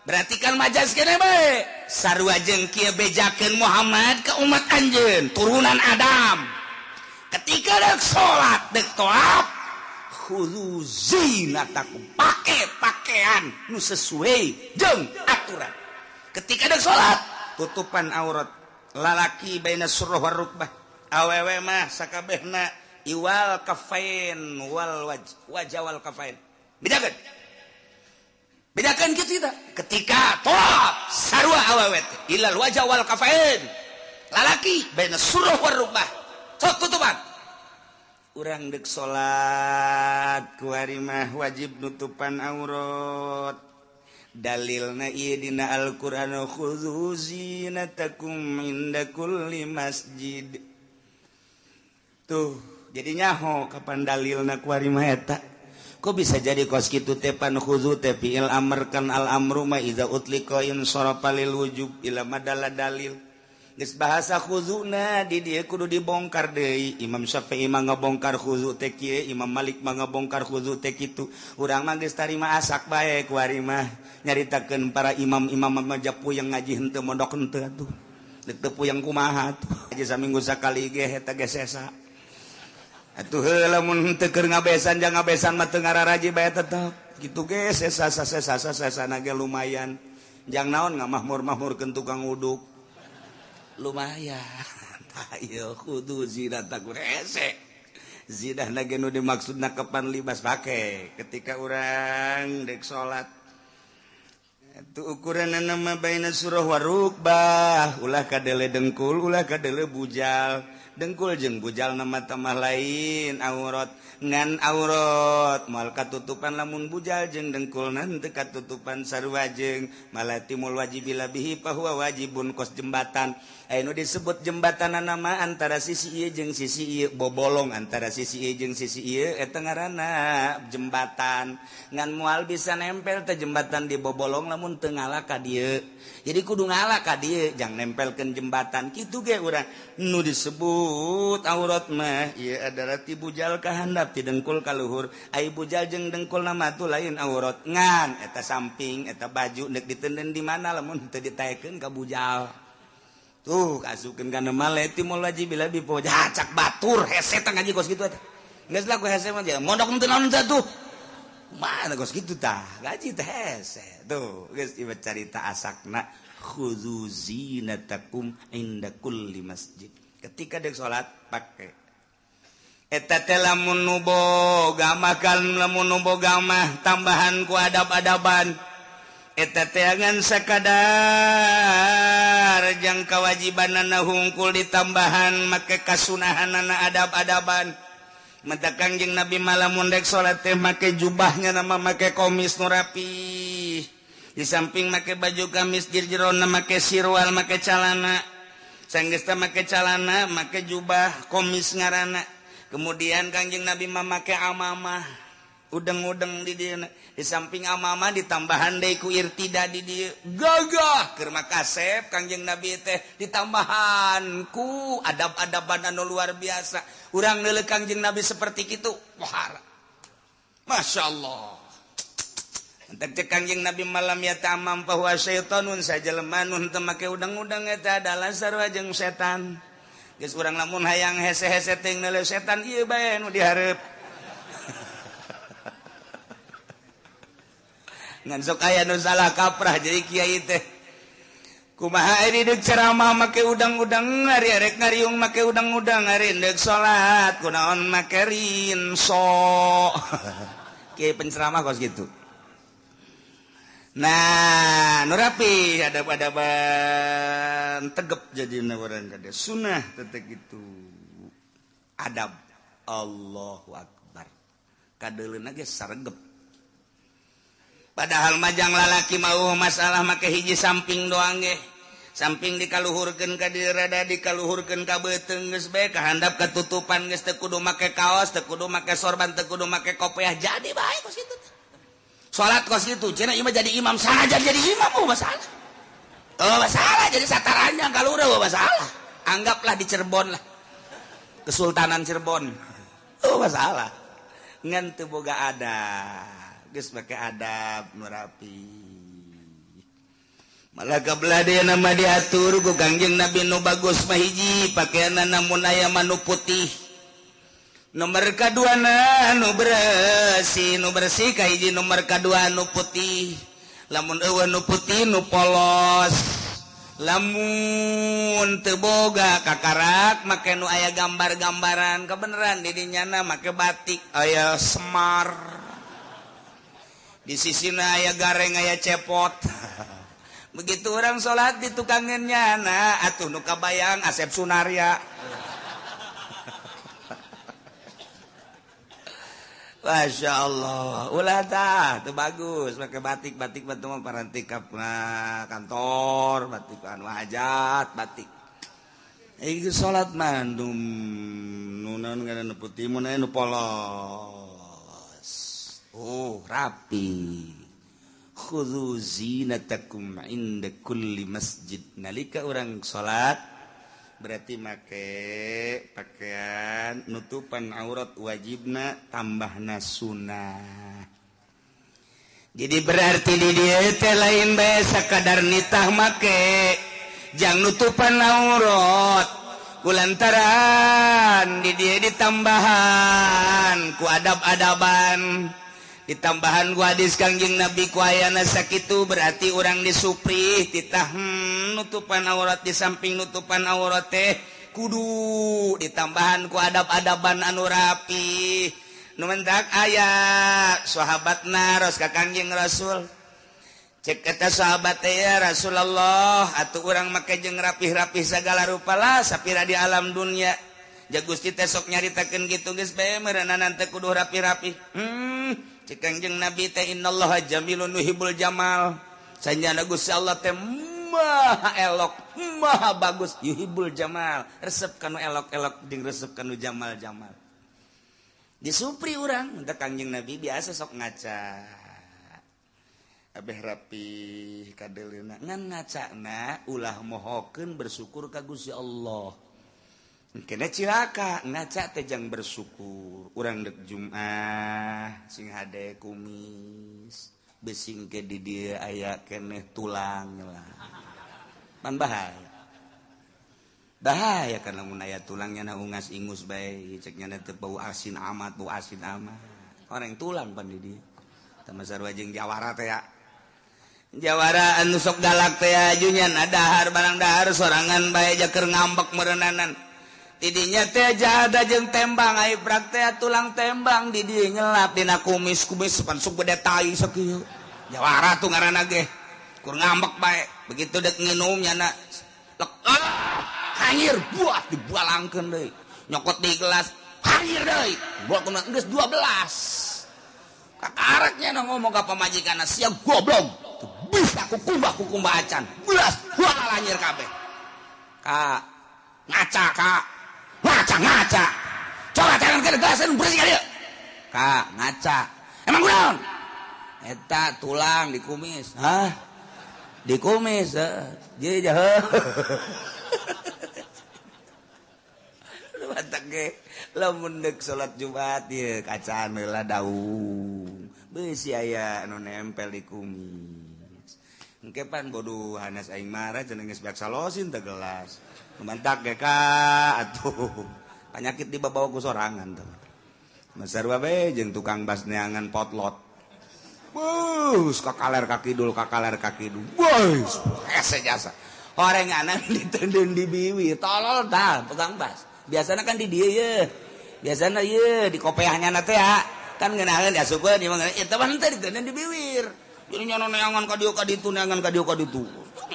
Berarti kan majaz kene bae. Sarua jeung kieu bejakeun Muhammad ke umat anjeun, turunan Adam. Ketika dek salat, dek tawaf, khudhu zinatakum, pake pakaian nu sesuai jeung aturan. Ketika dek salat, tutupan aurat lalaki baina surah war rukbah, awewe mah sakabehna iwal kafain wal waj, wajah wal kafain. Bejakeun. Bedakan kitu kita. Ketika tawaf sarua awewe teh ilal wajah wal kafain. Lalaki baina surah war rukbah. Sok tutupan. Urang dek salat kuari mah wajib nutupan aurat. Dalilna ieu dina Al-Qur'an khudzu zinatakum inda kulli masjid. Tuh, jadi nyaho kapan dalilna kuari mah eta. Kok bisa jadi kos kitu teh pan khudzu teh fi'il amr kan al amru ma iza utliqa in sarafa lil wujub ila madalla dalil. Geus bahasa khuzuna di dieu kudu dibongkar deui. Imam Syafi'i mah ngabongkar khuzu teh kieu, Imam Malik mah ngabongkar khuzu teh kitu. Urang mah geus tarima asak bae kuari mah nyaritakeun para imam-imam mah puyeng ngaji henteu mondok henteu atuh. Deuk teu puyeng kumaha atuh. Aja saminggu sakali ge eta ge sesa. Atuh heula mun henteu keur ngabesan jang ngabesan mah teu ngararaji bae tetep. Kitu ge sesa sesa sesana ge lumayan. Jang naon ngamahmur-mahmurkeun tukang uduk. Lumayan. Ayo kudu zinatakum hese. Zinah lagi nu dimaksudna kapan libas pake ketika urang dek salat. Itu ukuran nama baina surah warukbah, ulah kadele dengkul, ulah kadele bujal. Dengkul jeung bujal nama tamah lain aurat ngan aurat moal katutupan lamun bujal jeung dengkul nanti katutupan sarua jeung malah timul wajib bihi fahuwa wajibun kos jembatan. Anu disebut jembatan nama antara sisi ieu jeung sisi ieu bobolong antara sisi ieu jeung sisi ieu eta ngaranna jembatan ngan moal bisa nempel teh jembatan di bobolong lamun teu ngala ka dieu. Jadi kudu ngala ka dieu jang nempelkeun jembatan kitu ge urang nu disebut aurat mah ieu adalah ti bujal ka handap ti dengkul ka luhur. Ai bujal jeung dengkul nama tuh lain aurat ngan eta samping eta baju deuk ditenden di mana lamun teu ditaekeun ka bujal. Tuh kasukeun kana male timul wajib bila bipo cak batur hese teh ngaji kos kitu eta. Geus lah ku hese mah mondok teu naon teh tuh. Mana kos kitu tah gaji teh hese. Tuh geus ieu carita asakna khudzu zinatakum inda kulli masjid. Ketika dek salat pake eta teh lamun nu boga mah kan lamun nu boga mah tambahan ku adab-adaban. Eta teh ngan sakadar jang kawajibanana hungkul ditambahan make kasunahanana adab-adaban. Mata Kangjeng Nabi malamun dek salat teh make jubahnya nama make komis nu rapi. Di samping make baju gamis jerjerona make sirwal make calana. Sanggeus teh make calana make jubah komis ngaranna. Kemudian Kangjeng Nabi mah make amamah. Udeng-udeng di dieu. Di samping amamah ditambahan deui ku irtida di dieu. Gagah keur makasep Kangjeng Nabi teh ditambahan ku adab-adaban anu luar biasa. Urang neuleuh Kangjeng Nabi seperti kitu. Wah. Masyaallah. Entek cek Kangjeng Nabi malam ya tamam bahwa syaitonun sajelema nu teu make udeng-udeng eta adalah sarua jeung setan. Geus urang lamun hayang hese-hese teuing neuleuh setan ieu bae nu dihareup. Ngan sok aya nu salah kaprah jadi kiai teh. Kumaha ari deuk ceramah make udang-udang, ari arek ngariung make udang-udang, ari deuk salat kunaon make rinso. Kiai penceramah kos kitu. Nah, nu rapi adab-adaban tegep jadina urang kade sunnah tetep kitu. Adab Allahu akbar. Kadeuleuna ge saregep. Padahal majang lalaki mau masalah make hiji samping doang ge. Samping dikaluhurkeun ka dieu rada dikaluhurkeun ka beuteung geus bae kahandap katutupan geus teu kudu make kaos, teu kudu make sorban, teu kudu make kopiah jadi bae kos kitu. Salat kos kitu cenah ieu mah jadi imam sanajan jadi imam oh masalah. Oh masalah jadi sataranjang kalurah oh masalah. Anggaplah di Cirebon lah. Kesultanan Cirebon. Oh masalah. Ngan teu boga adab. Geus make adab nu rapi. Malah kabelah dia nama diatur ku Kangjeng Nabi nu bagus mah hiji pakaianna mun aya mah nu putih. Nomor kaduana nu bersih, nu bersih kahiji nomor kadua nu putih. Lamun eueuh nu putih nu polos. Lamun teu boga kakarak make nu aya gambar-gambaran kebeneran di dinyana make batik aya Semar. Di sisina aya gareng aya cepot. Begitu orang salat di tukangan nyana atuh nu kabayang Asep Sunarya. Masya Allah, ulah tah, itu bagus. Pakai batik, batik batu mah parantik ka kantor, batik anu hajat, batik. Ieu salat mah nu naon ngaranna nu putih mun aya nu polos. Oh, rapi. Khudzu zinatakum inda kulli masjid. Nalika urang salat berarti make pakaian nutupan aurat wajibna tambahna sunnah. Jadi berarti di dieu teh lain bae sakadar nitah make jang nutupan aurat kulantaran di dieu ditambahan ku adab-adaban ditambahan ku hadis Kangjeng Nabi ku ayana sakitu berarti urang disuprih titah nutupan aurat di samping nutupan aurat teh kudu ditambahan ku adab-adaban anu rapi. Nu mentak aya sahabat naros ka Kangjeng Rasul. Cek eta sahabat teh ya Rasulullah atuh urang make jeung rapih-rapih sagala rupa lah sapira di alam dunia. Ja Gusti teh sok nyaritakeun kitu geus bae meureunana teh kudu rapi-rapi. Cek Kangjeng Nabi teh innallaha jamilun yuhibbul jamal. Sanjana Gusti Allah teh maha elok, maha bagus, yuhibbul jamal. Resep kanu elok-elok jeung resep kanu jamal-jamal. Disupri urang, mun teh Kangjeng Nabi biasa sok ngaca. Abeh rapi kadeleuna ngan ngacana ulah mohokeun bersyukur ka Gusti Allah. Kena cilaka ngaca teh jang bersyukur. Urang dek Jumat sing hade kumis besing ke di dieu aya keneh tulang lah. Pan bahaya. Bahaya kan lamun aya tulangnya na ungas ingus bae cek nya teh bau asin amat, bau asin amat. Orang tulang pan di dieu. Tama sarua jeung jawara teh ya. Jawara anu sok galak teh ajunya dahar barang dahar sorangan bae jaker ngambek meureunnanan. Tidinya teh jada jeung tembang ai prak teh tulang tembang di dieu nyelap dina kumis-kumis pan sok gede tai sakieu. Jawara tuh ngaranna ge. Kur ngambek bae. Begitu dek nginum nyana lek hanyir buah dibualangkeun deui. Nyokot di gelas hanyir deui. Buah kumaha geus 12. Kakareknya na ngomong ka pamajikanna sia goblok. Bisa kukumbah acan. Belas buah hanyir kabeh. Kak ngaca kak. Ngaca. Coba jangan ke gelasan bersih kali. Kak, ngaca. Emang kunaon? Eta tulang dikumis. Hah? Dikumis, heeh. Jadi jahe. Batak ge lamun deuk salat Jumat ieu kacaan heula daung. Beusi aya anu nempel di kumis. Engke pan bodoh hanas aing marah cenah geus beak salosin teh gelas. Mantak ge ka atuh penyakit dibawa ku sorangan tuh. Masarwa bae jeung tukang bas neangan potlot. Bus kakaler ka kidul kakaler ka kidul. Bus hese jasa. Horenganan diteundeun di biwi tolol tah tukang bas. Biasana kan di dieu ye. Biasana ye di kopeahnya teh ya. Kan ngeunaheun diasupkeun ieu mah eta mah henteu diteundeun di biwir. Jadi nyono neangan ka dieu ka ditu neangan ka dieu ka ditu.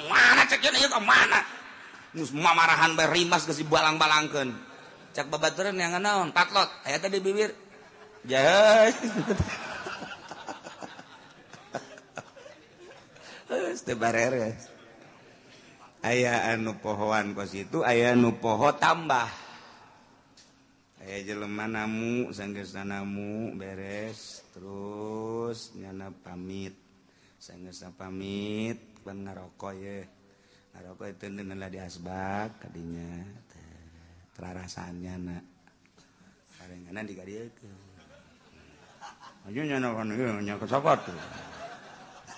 Mana cek ieu ka mana? Geus mamarahan bae rimas geus dibalang-balangkeun. Cak babaturan neangan naon? Patlot aya teh di bibir. Jahe. Geus teu bareres. Aya anu pohoan kos itu, aya anu poho tambah. Aya jelema namu, sanggeusna namu beres, terus nyana pamit. Sanggeusna pamit, pan ngaroko ye. Ngaroko itu lah di asbak kadinya terarasannya na. Karenganan dikadiekeun. Aja nyana kan ieu nya ke sepatu.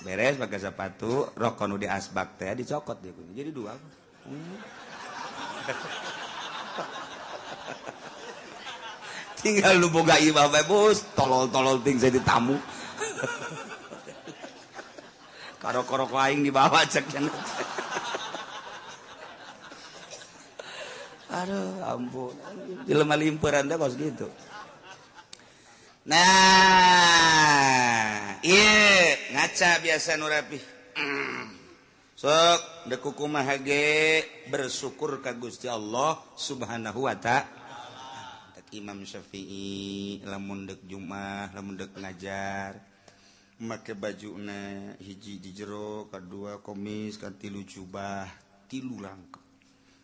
Beres pakai sepatu, rokok nu di asbak teh dicokot dia punya. Jadi dua. Tinggal lu boga imah bae bos, tolol-tolol ting jadi tamu. Karok-karok aing dibawa cek cenah. Aduh, ampun. Jelema limperan teh kos gitu. Nah, iya. Ngaca biasa nu rapi. Sok dek kumaha ge bersyukur ka Gusti Allah Subhanahu wa ta'ala. Imam Syafi'i lamun dek Jumat, lamun dek ngajar make bajuna hiji di jero, kadua komis, katilu jubah, tilu langkep.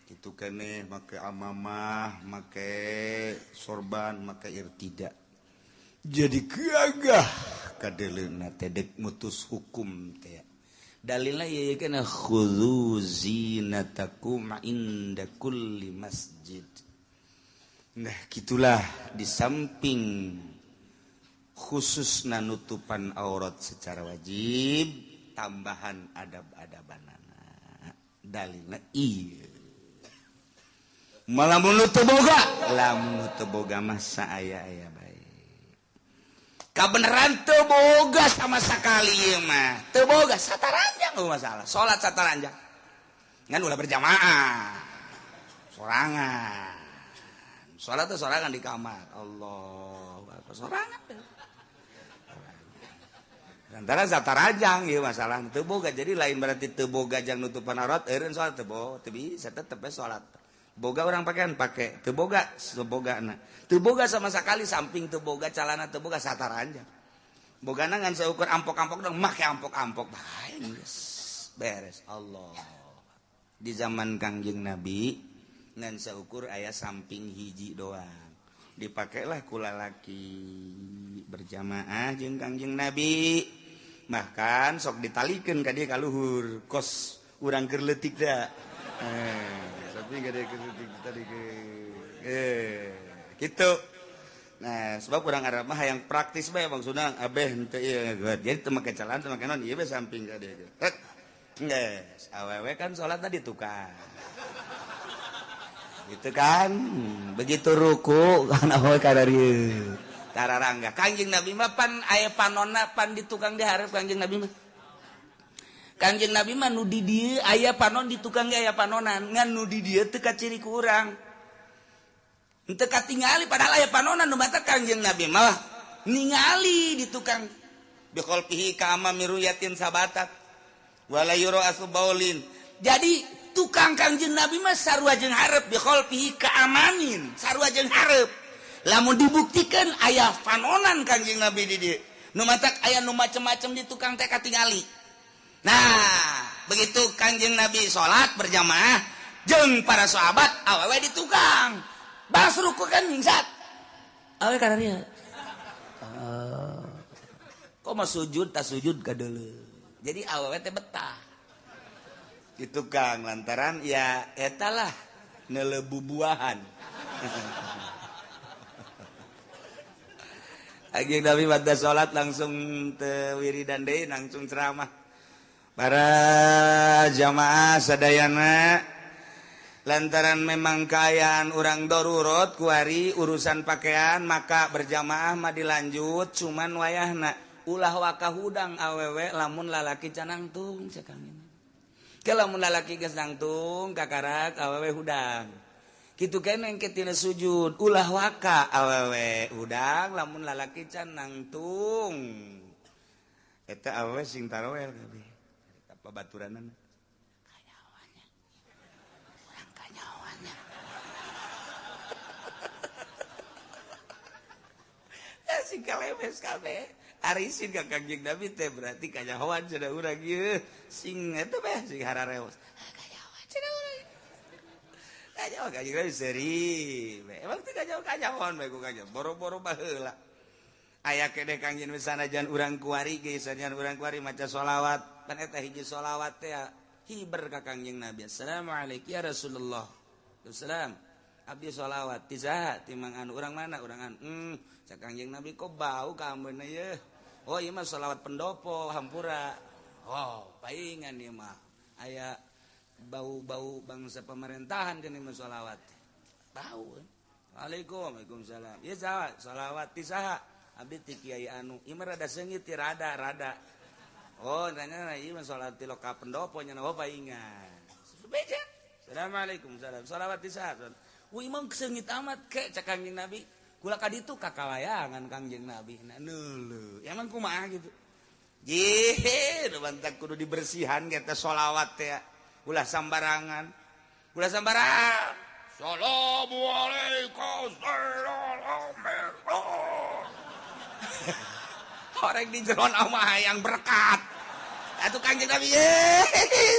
Kitu keneh make amamah, make sorban, make irtida. Jadi gagah kadeleuna teh dek mutus hukum teh. Dalilna ieu kana khudzu zinatakum inda kulli masjid. Nah gitulah, di samping khusus nutupan aurat secara wajib, tambahan adab-adabanana. Dalilna ieu. Malah mun teu boga, lamun teu boga mah saaya-aya bae. Kabeneran teu boga sama sekali ieu mah. Teu boga sataranjang eueuh masalah. Salat sataranjang. Ngan ulah berjamaah. Sorangan. Sholat tuh sorangan di kamar. Allah, sorangan. Antara satarajang ieu masalah teu boga. Jadi lain berarti teu boga jang nutupan aurat, eureun salat teu boga, teu bisa tetep we salat. Boga orang pakaian pake, teu boga sebogana. Teu boga sama sekali samping teu boga calana teu boga sataranjang. Bogana ngan saukur ampok-ampok dong make ampok-ampok bae geus beres. Allah. Di zaman Kangjeng Nabi ngan seukur aya samping hiji doang. Dipakailah ku lalaki berjamaah jeung Kangjeng Nabi. Bahkan sok ditalikeun ka dieu ka luhur, kos urang keur leutik da. Tapi ka dieu keur leutik tadi ke. Kitu. Nah, sebab urang Arab mah hayang praktis bae maksudna abeh henteu ieu. Jadi teu make celana teu make naon ieu bae samping ka dieu. Geus, awewe kan salatna di tukang. Gitu kan, begitu ruku kan awewe kadarieu tararangga. Kangjeng Nabi mah pan aya panonna pan di tukang dihareup Kangjeng Nabi mah. Kangjeng Nabi mah nu di dieu aya panon di tukang ge aya panonan, ngan nu di dieu teu kaciri ku urang. Henteu katingali padahal aya panonan nu batak Kangjeng Nabi mah ningali di tukang bi khalqihi ka amami ruyatin sabatat wala yura asbaulin. Jadi tukang Kangjeng Nabi mah sarua jeung hareup bi khalqihi kaamanin, sarua jeung hareup. Lamun dibuktikan aya panonan Kangjeng Nabi di dieu. Nu matak aya nu macem-macem di tukang teh katingali. Nah, begitu Kangjeng Nabi salat berjamaah jeung para sahabat awewe di tukang. Bas ruku kan nyingsat. Awewe kana dieu. Kok mah sujud ta sujud kadeuleu. Jadi awewe teh betah. Di tukang lantaran ya etalah nelebubuahan. Kangjeng Nabi pada salat langsung teu wiridan deui, langsung ceramah. Para jamaah sadayana, lantaran memang kaayaan urang darurat kuari urusan pakaian maka berjamaah mah dilanjut cuman wayahna ulah waka hudang awewe lamun lalaki canangtung cek kami. Lamun lalaki geus nangtung kakarak awewe hudang. Kitu keneh engke tina sujud ulah waka awewe hudang lamun lalaki can nangtung. Eta awewe sing tarawel kabeh. Eta babaturanna. Kanyawannya. Urang kanyawannya. Ya sing kalemes kabeh. Arisin ka Kangjeng Nabi teh berarti kanyahoan cenah urang ieu sing eta bae sing harareos. Kanyahoan cenah urang. Kanyahoan Kangjeng Nabi seuri. Emang teh kanyahoan bae ku kanjeng boro-boro baheula. Aya keneh Kangjeng Nabi sanajan urang kuari ge sanajan urang kuari maca sholawat. Pan eta hiji sholawat teh hiber ka Kangjeng Nabi. Assalamualaikum ya Rasulullah. Assalam. Abdi sholawat ti saha ti mang anu urang mana urang anu. Cak Kangjeng Nabi kok bau kameuna ye. Oh ieu mah sholawat pendopo hampura. Oh paingan ieu mah aya bau-bau bangsa pemerintahan kan ieu mah sholawat. Bau. Waalaikum waalaikumsalam. Ieu saha sholawat ti saha? Abdi ti kiai anu. Ieu mah rada seungit ti rada-rada. Oh nanya ieu mah sholawat ti loka pendopo nya oh paingan. Beja. Assalamualaikum salam. Sholawat ti saha? Wih emang seungit amat ke cak Kangjeng Nabi. Kula ka ditu kakalayangan Kangjeng Nabi. Nah neuleuh. Emang kumaha gitu. Jih, nu bantak kudu dibersihan eta sholawat teh. Ulah sambarangan. Ulah sambarangan. Assalamualaikum. Orang di jeron mah hayang berkat. Atuh Kangjeng Nabi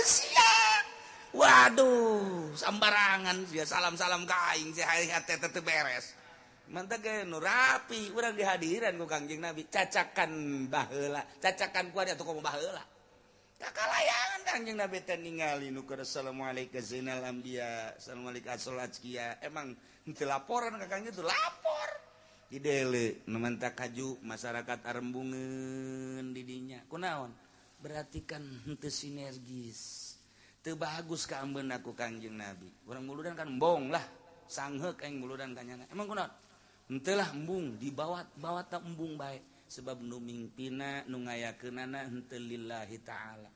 siap. Waduh, sambarangan sia salam-salam ka aing sia hate teu beres. Mantap ge nu rapi urang dihadiran ku Kangjeng Nabi cacakan baheula, cacakan ku atuh komo baheula. Kakalayangan Kangjeng Nabi teh ningali nu keur assalamualaikum zainal anbiya, assalamualaikum asal azkiya. Emang henteu laporan ka Kangjeng teu lapor. Didele nu mantak kaju masyarakat arembungeun di dinya. Kunaon? Berarti kan henteu sinergis. Teu bagus ka ambeuna ku Kangjeng Nabi. Urang muludan kan embong lah, sangheuk aing muludan ka nyana. Emang kunaon? Henteu lah embung, dibawa-bawa ta embung bae sebab nu mingpina nu ngayakeunana henteu lillahi ta'ala.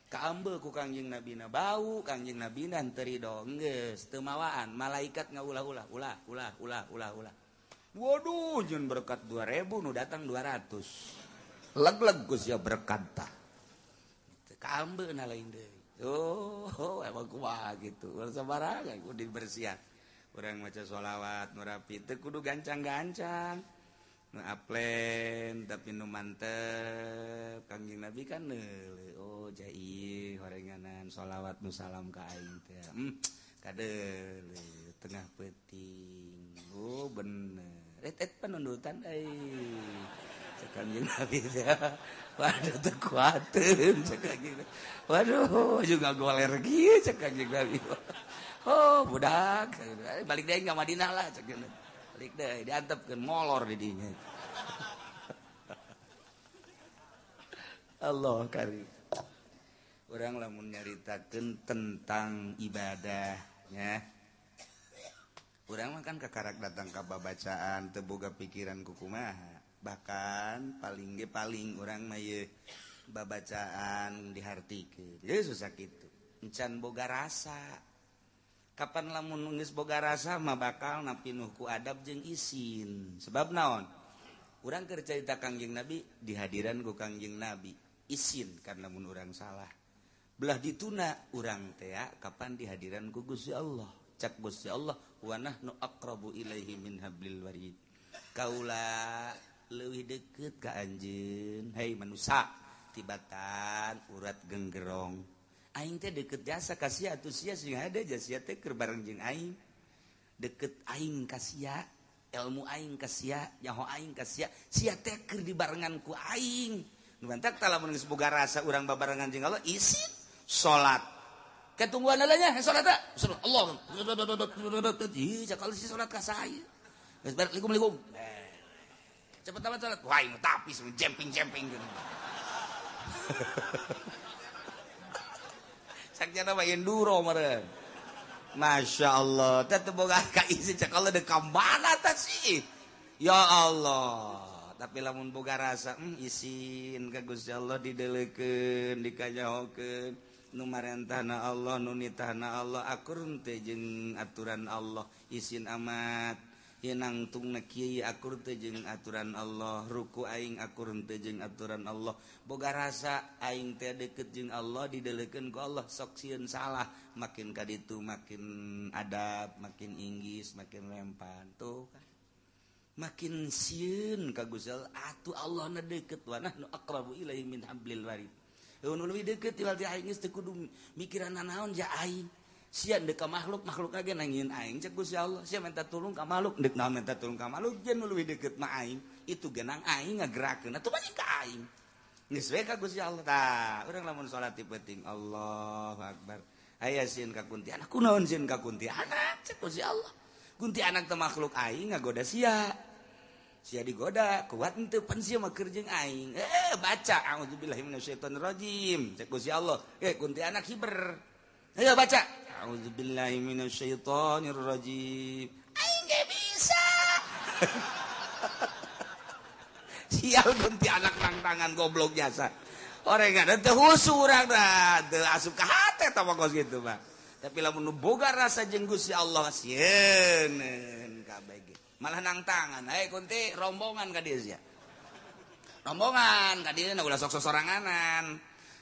Kaambe ku Kangjeng Nabina bau, Kangjeng Nabina henteu ridho, geus teu mawaan, malaikat ngaulah-ulah, ulah ulah ulah ulah ulah. Waduh, jeung berkat 2000 nu datang 200. Leg-leg geus ya berkat tah. Kaambe na lain deui. Oh, emang kumaha gitu. Ulah sabarangan kudu dibersihan. Urang maca sholawat nu rapi teu kudu gancang-gancang. Nu aplen tapi nu mantep. Kangjeng Nabi kan neuleuh, oh jai horenganan sholawat nu salam ka aing teh. Kadeuleuh tengah peuting. Oh bener. Et panundutan euy. Cek Kangjeng Nabi teh. Waduh teu kuateun cek Kangjeng. Waduh juga goler kieu cek Kangjeng Nabi. Oh budak, balik deui ka Madinah lah cek. Balik deui diantepkeun molor di dinya. Allah karim. Urang lamun nyaritakeun tentang ibadah nya. Urang mah kan kakarak datang ka babacaan teu boga pikiran kukumaha. Bahkan paling ge paling urang mah ieu babacaan dihartikeun. Ye susah kitu. Encan boga rasa. Kapan lamun geus boga rasa mah bakal napinuh ku adab jeung isin. Sebab naon? Urang keur carita Kangjeng Nabi dihadiran ku Kangjeng Nabi. Isin kan lamun urang salah. Belah dituna urang teh kapan dihadiran ku Gusti Allah. Cak Gusti Allah wa nahnu aqrabu ilaihi min hablil warid. Kaula leuwih deukeut ka anjeun, hei manusa tibatan urat genggerong. Aing teh deket jasa ka sia atuh sia sing hade sia teh keur bareng jeung aing. Deket aing ka sia, ilmu aing ka sia, nyaho aing ka sia, sia teh keur dibarengan ku aing. Nu mantak tah lamun geus boga rasa urang babarengan jeung Allah isin salat. Ketungguan nya salat teh. Allah. Ih, cakal si salat ka saya. Geus bareng likum-likum. Cepet amat salat. Wah, aing tapis jemping-jemping gitu. Sakjana mah enduro meureun. Masya Allah, teh teu boga ka isi cek Allah deuk ka mana tah sih. Ya Allah, tapi lamun boga rasa isin ka Gusti Allah dideulekeun, dikanyahokeun, nu marentahna Allah, nu nitahna Allah, akur teh jeung aturan Allah, isin amat. Ieu nangtungna kieu akur teh jeung aturan Allah, ruku aing akur teh jeung aturan Allah. Boga rasa aing teh deukeut jeung Allah dideulekeun ku Allah, sok sieun salah, makin ka ditu makin adab, makin inggis, makin lempan tuh kan. Makin sieun ka Gusti Allah, atuh Allah na deukeut wa nahnu aqrabu ilaihi min hablil warid. Nu leuwih deukeut ti aing geus teu kudu mikiran nanaon ja aing. Sia deuk ka makhluk, makhluk lagi nangieun aing cek Gusti Allah. Sia minta tulung ka makhluk, deuk naon minta tulung ka makhluk, jeung nu leuwih deukeut mah aing. Itu genang aing ngagerakeun atuh banyak ka aing. Geus we ka Gusti Allah tah. Urang lamun salat ti peuting Allahu akbar. Aya sieun ka kuntianak, kunaon sieun ka kuntianak cek Gusti Allah. Kuntianak teh makhluk aing ngagoda sia. Sia digoda, kuat henteu pan sia mah keur jeung aing. Baca auzubillahi minasyaitonirrajim cek Gusti Allah. Kuntianak hiber. Ayo baca. A'udzubillahi minasyaitonirrajim. Aing ge bisa. Sial kuntianak nang tangan goblok jasa. Orang ada teu husu urang dah, teu asup ka hate tah kos kitu mah. Tapi lamun nu boga rasa jeung Gusti Allah sieun kabeh ge. Malah nang tangan, hei kunti rombongan ka dieu sia. Rombongan ka dieu ulah sok sosoranganan.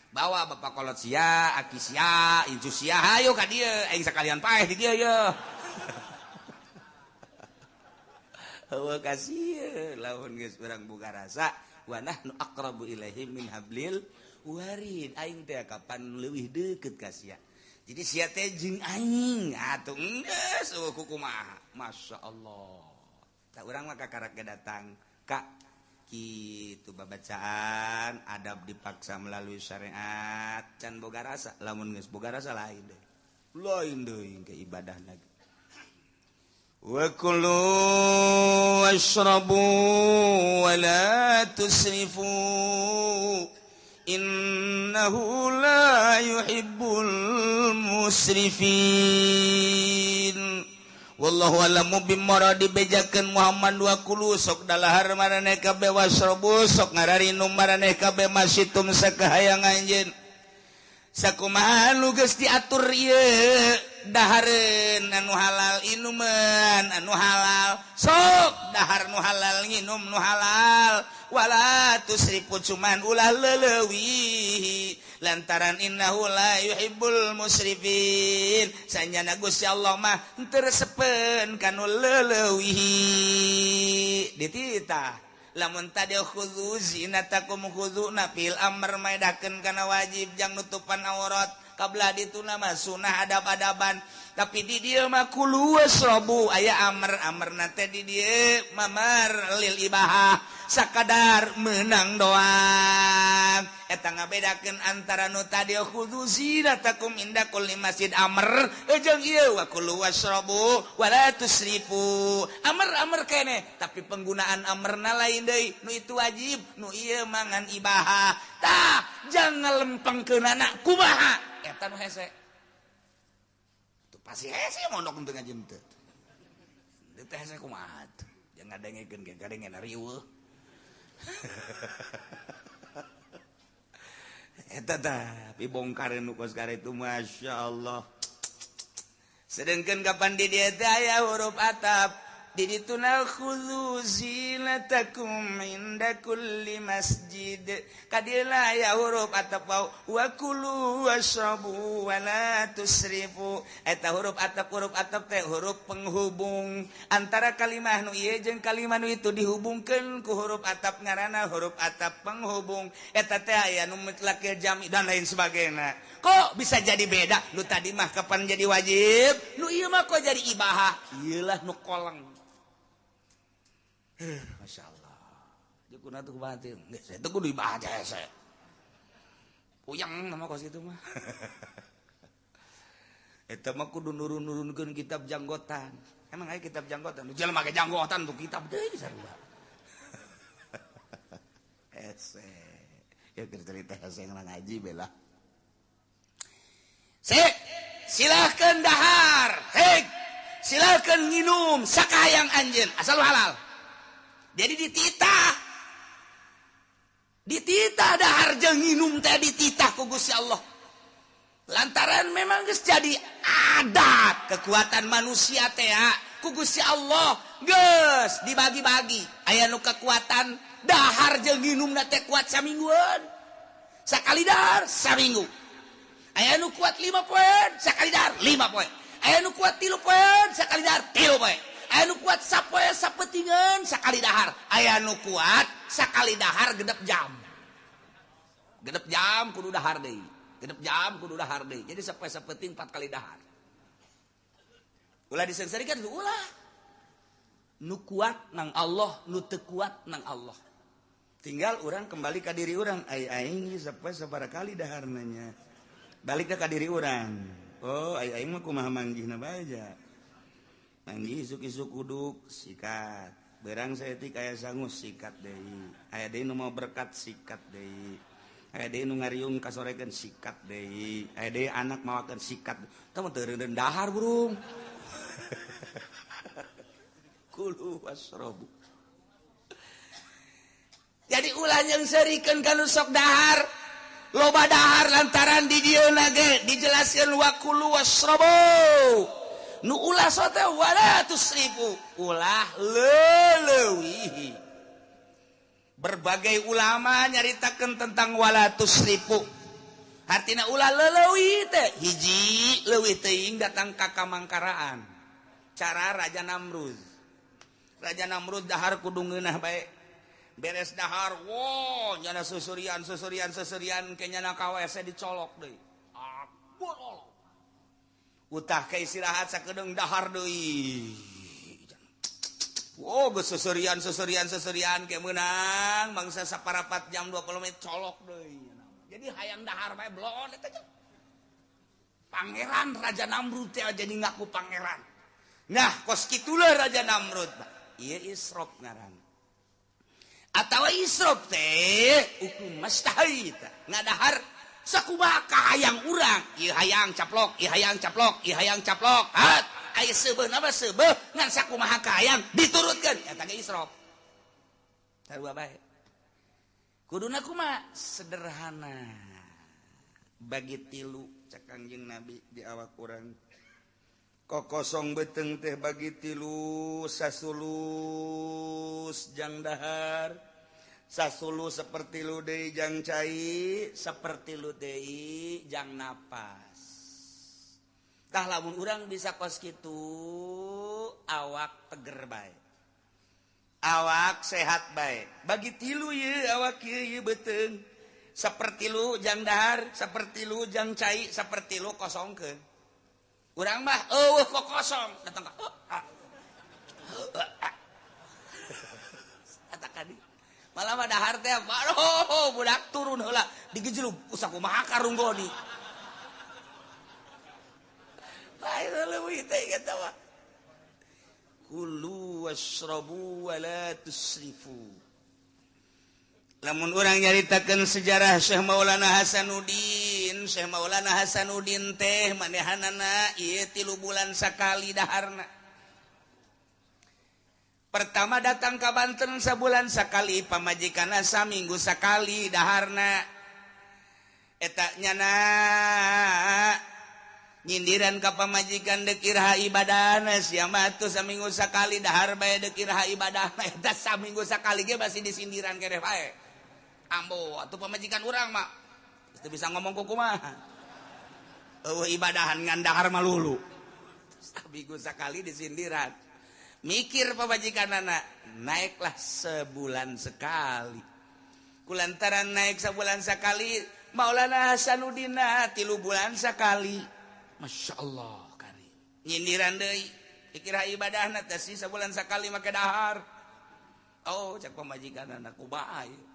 Bawa bapak kolot sia, aki sia, incu sia, hayu ka dieu aing sakalian paeh di dieu ye. Heueuh kasih lamun geus urang boga rasa wa nahnu aqrabu ilaihi min hablil warid aing teh kapan leuwih deukeut ka sia. Jadi sia teh jeung aing atuh geus eueuh kumaha. Masya Allah. Tah urang mah kakarak ge datang ka kitu babacaan adab dipaksa melalui syariat can boga rasa lamun geus boga rasa lain deui. Lain deui ke ibadahna. Wa kulu washrabu wa la tusrifu innahu la yuhibbul musrifin. Wallahu alamu bimuradi bejakeun Muhammad wa kulu sok dalahar maraneh kabeh wasrabu sok ngararinum maraneh kabeh masitum sakahayang anjeun. Sakumaha nu geus diatur ieu dahareun anu halal inuman anu halal sok dahar nu halal nginum nu halal wala tusrifu cuman ulah leleuwih lantaran innahu la yuhibbul musrifin sanjana Gusti Allah mah teu resepeun kanu leleuwih dititah lamun tadi khudzu zinatakum khudzu fil amr maedakeun kana wajib jang nutupan aurat kabla dituna mah sunah adab-adaban tapi di dieu mah kulu wasrabu aya amr-amrna teh di dieu mamar lil ibahah sakadar menang doang eta ngabedakeun antara nu tadi khudzu zinatakum inda kulli masjid amr jeung ieu wa kulu wasrabu wala tusrifu amr-amr keneh tapi penggunaan amrna lain deui nu itu wajib nu ieu mangan ibahah tah jangan lempengkeunana kumaha eta nu hese tuh pasti hese mondok teu ngaji teu teu hese kumaha tuh jangan ngadengekeun ge gadengeun riweuh eta tah dibongkareun nu kos kartu masyaallah sedengkeun kapan di dieu teh aya huruf atap di dituna khudzu zinatakum inda kulli masjid kadila aya huruf atap wa kulu washrabu wa la tusrifu eta huruf atap teh huruf penghubung antara kalimah nu ieu jeung kalimah nu itu dihubungkeun ku huruf atap ngaranna huruf atap penghubung eta teh aya nu mutlakil jami dan lain sebagainya. Kok bisa jadi beda nu tadi mah kapan jadi wajib nu ieu mah kok jadi ibahah ieu lah nu koleng. Masya Allah. Dia kuna tuh batin. Nggak, saya tuh kudu dibaca saya. Puyeng nama kos itu mah. Eta mah kudu nurun-nurunkeun kitab janggotan. Emang aya kitab janggotan? Nu jelema make janggotan tuh kitab deui sarua. Hese. Ya cerita hese ngaji bela. Sik, silakeun dahar. Hei, silakeun nginum sakahayang anjeun asal halal. Jadi dititah. Dititah dahar jeung nginum teh dititah ku Gusti Allah. Lantaran memang geus jadi adat kekuatan manusia teh ku Gusti Allah geus dibagi-bagi. Aya nu kekuatan dahar jeung nginumna teh kuat samingguan. Sakali dahar saminggu. Aya nu kuat 5 poe, sakali dahar 5 poe. Aya nu kuat 3 poe, sakali dahar 3 poe. Aya nu kuat sapoe sapetingan sakali dahar. Aya nu kuat sakali dahar genep jam. Genep jam kudu dahar deui. Genep jam kudu dahar deui. Jadi sapoe sapeting 4 kali dahar. Ulah disengsarikan ulah. Nu kuat nang Allah, nu teu kuat nang Allah. Tinggal urang kembali ka diri urang. Ai aing sapoe sabaraha kali daharna nya. Balik ka diri urang. Oh, ai aing mah kumaha manggihna bae ja. Manggih isuk-isuk uduk sikat. Berang saeutik aya sangus sikat deui. Aya deui nu mau berkat sikat deui. Aya deui nu ngariung kasorekeun sikat deui. Aya deui anak mawakeun sikat. Tah mah teu reundeun dahar burung. Kulu wasrobu. Jadi ulah yang serikeun ka nu sok dahar. Loba dahar lantaran di dieu ge dijelaskeun wa kulu wasrobu. Nu ulah sote wala tusrifu ulah leleuwihi. Berbagai ulama nyaritakeun tentang wala tusrifu. Hartina ulah leuwih teh hiji leuwih teuing datang ka kamangkaraan. Cara Raja Namrud. Raja Namrud dahar kudu ngeunah bae. Beres dahar, wo nyana susurian susurian susurian ke nyana ka WC dicolok deui. Bolol. Utah ke istirahat sakedeung dahar deui. Oh, geus seserian seserian seserian ke meunang mangsa saparapat jam 20 menit colok deui. Jadi hayang dahar bae bloon eta teh. Pangeran Raja Namrud teh jadi ngaku pangeran. Nah, kos kitulah Raja Namrud. Ieu israf ngaran. Atawa israf teh hukum mastahita. Ngadahar sakumaha kahayang urang. Ieu hayang caplok, ieu hayang caplok, ieu hayang caplok. Hat. Aya seubeuh nama seubeuh ngan sakumaha kahayang diturutkeun eta ge israf. Sarua bae. Kuduna kumaha? Sederhana. Bagi tilu cek Kangjeng Nabi di awak urang. Kokosong beuteung teh bagi tilu sasulus jang dahar, sasulu seperti lu deui jang cai, seperti lu deui jang napas. Tah lamun urang bisa kos kitu awak teger bae. Awak sehat bae. Bagi tilu ye awak ieu beuteung. Saperti lu jang dahar, saperti lu jang cai, saperti lu kosongkeun. Urang mah eueuh kok kosong, datang ka. Eta kadi. Malah mah dahar teh aduh budak turun heula digejlug sakumaha karunggoni. Kulu washrabu wala tusrifu. Lamun urang nyaritakeun sejarah Syekh Maulana Hasanuddin, Syekh Maulana Hasanuddin teh manehanana ieu 3 bulan sakali daharna. Pertama datang ka Banten sabulan sakali, pamajikanna saminggu sakali daharna. Eta nyana nyindiran ka pamajikan deuk iraha ibadahna sia mah atuh saminggu sakali dahar bae deuk iraha ibadahna eta saminggu sakali ge masih disindiran keneh bae. Ambo atuh pamajikan urang mah geus teu bisa ngomong kumaha. Eueuh ibadahan ngan dahar malulu. Saminggu sakali disindiran. Mikir pamajikanana naiklah sebulan sekali. Kulantaran naik sebulan sekali Maulana Hasanuddin 3 bulan sekali. Masya Allah kari nyindiran deui dikira ibadahna teh sih sabulan sakali make dahar. Oh cek pamajikanana kumaha ieu.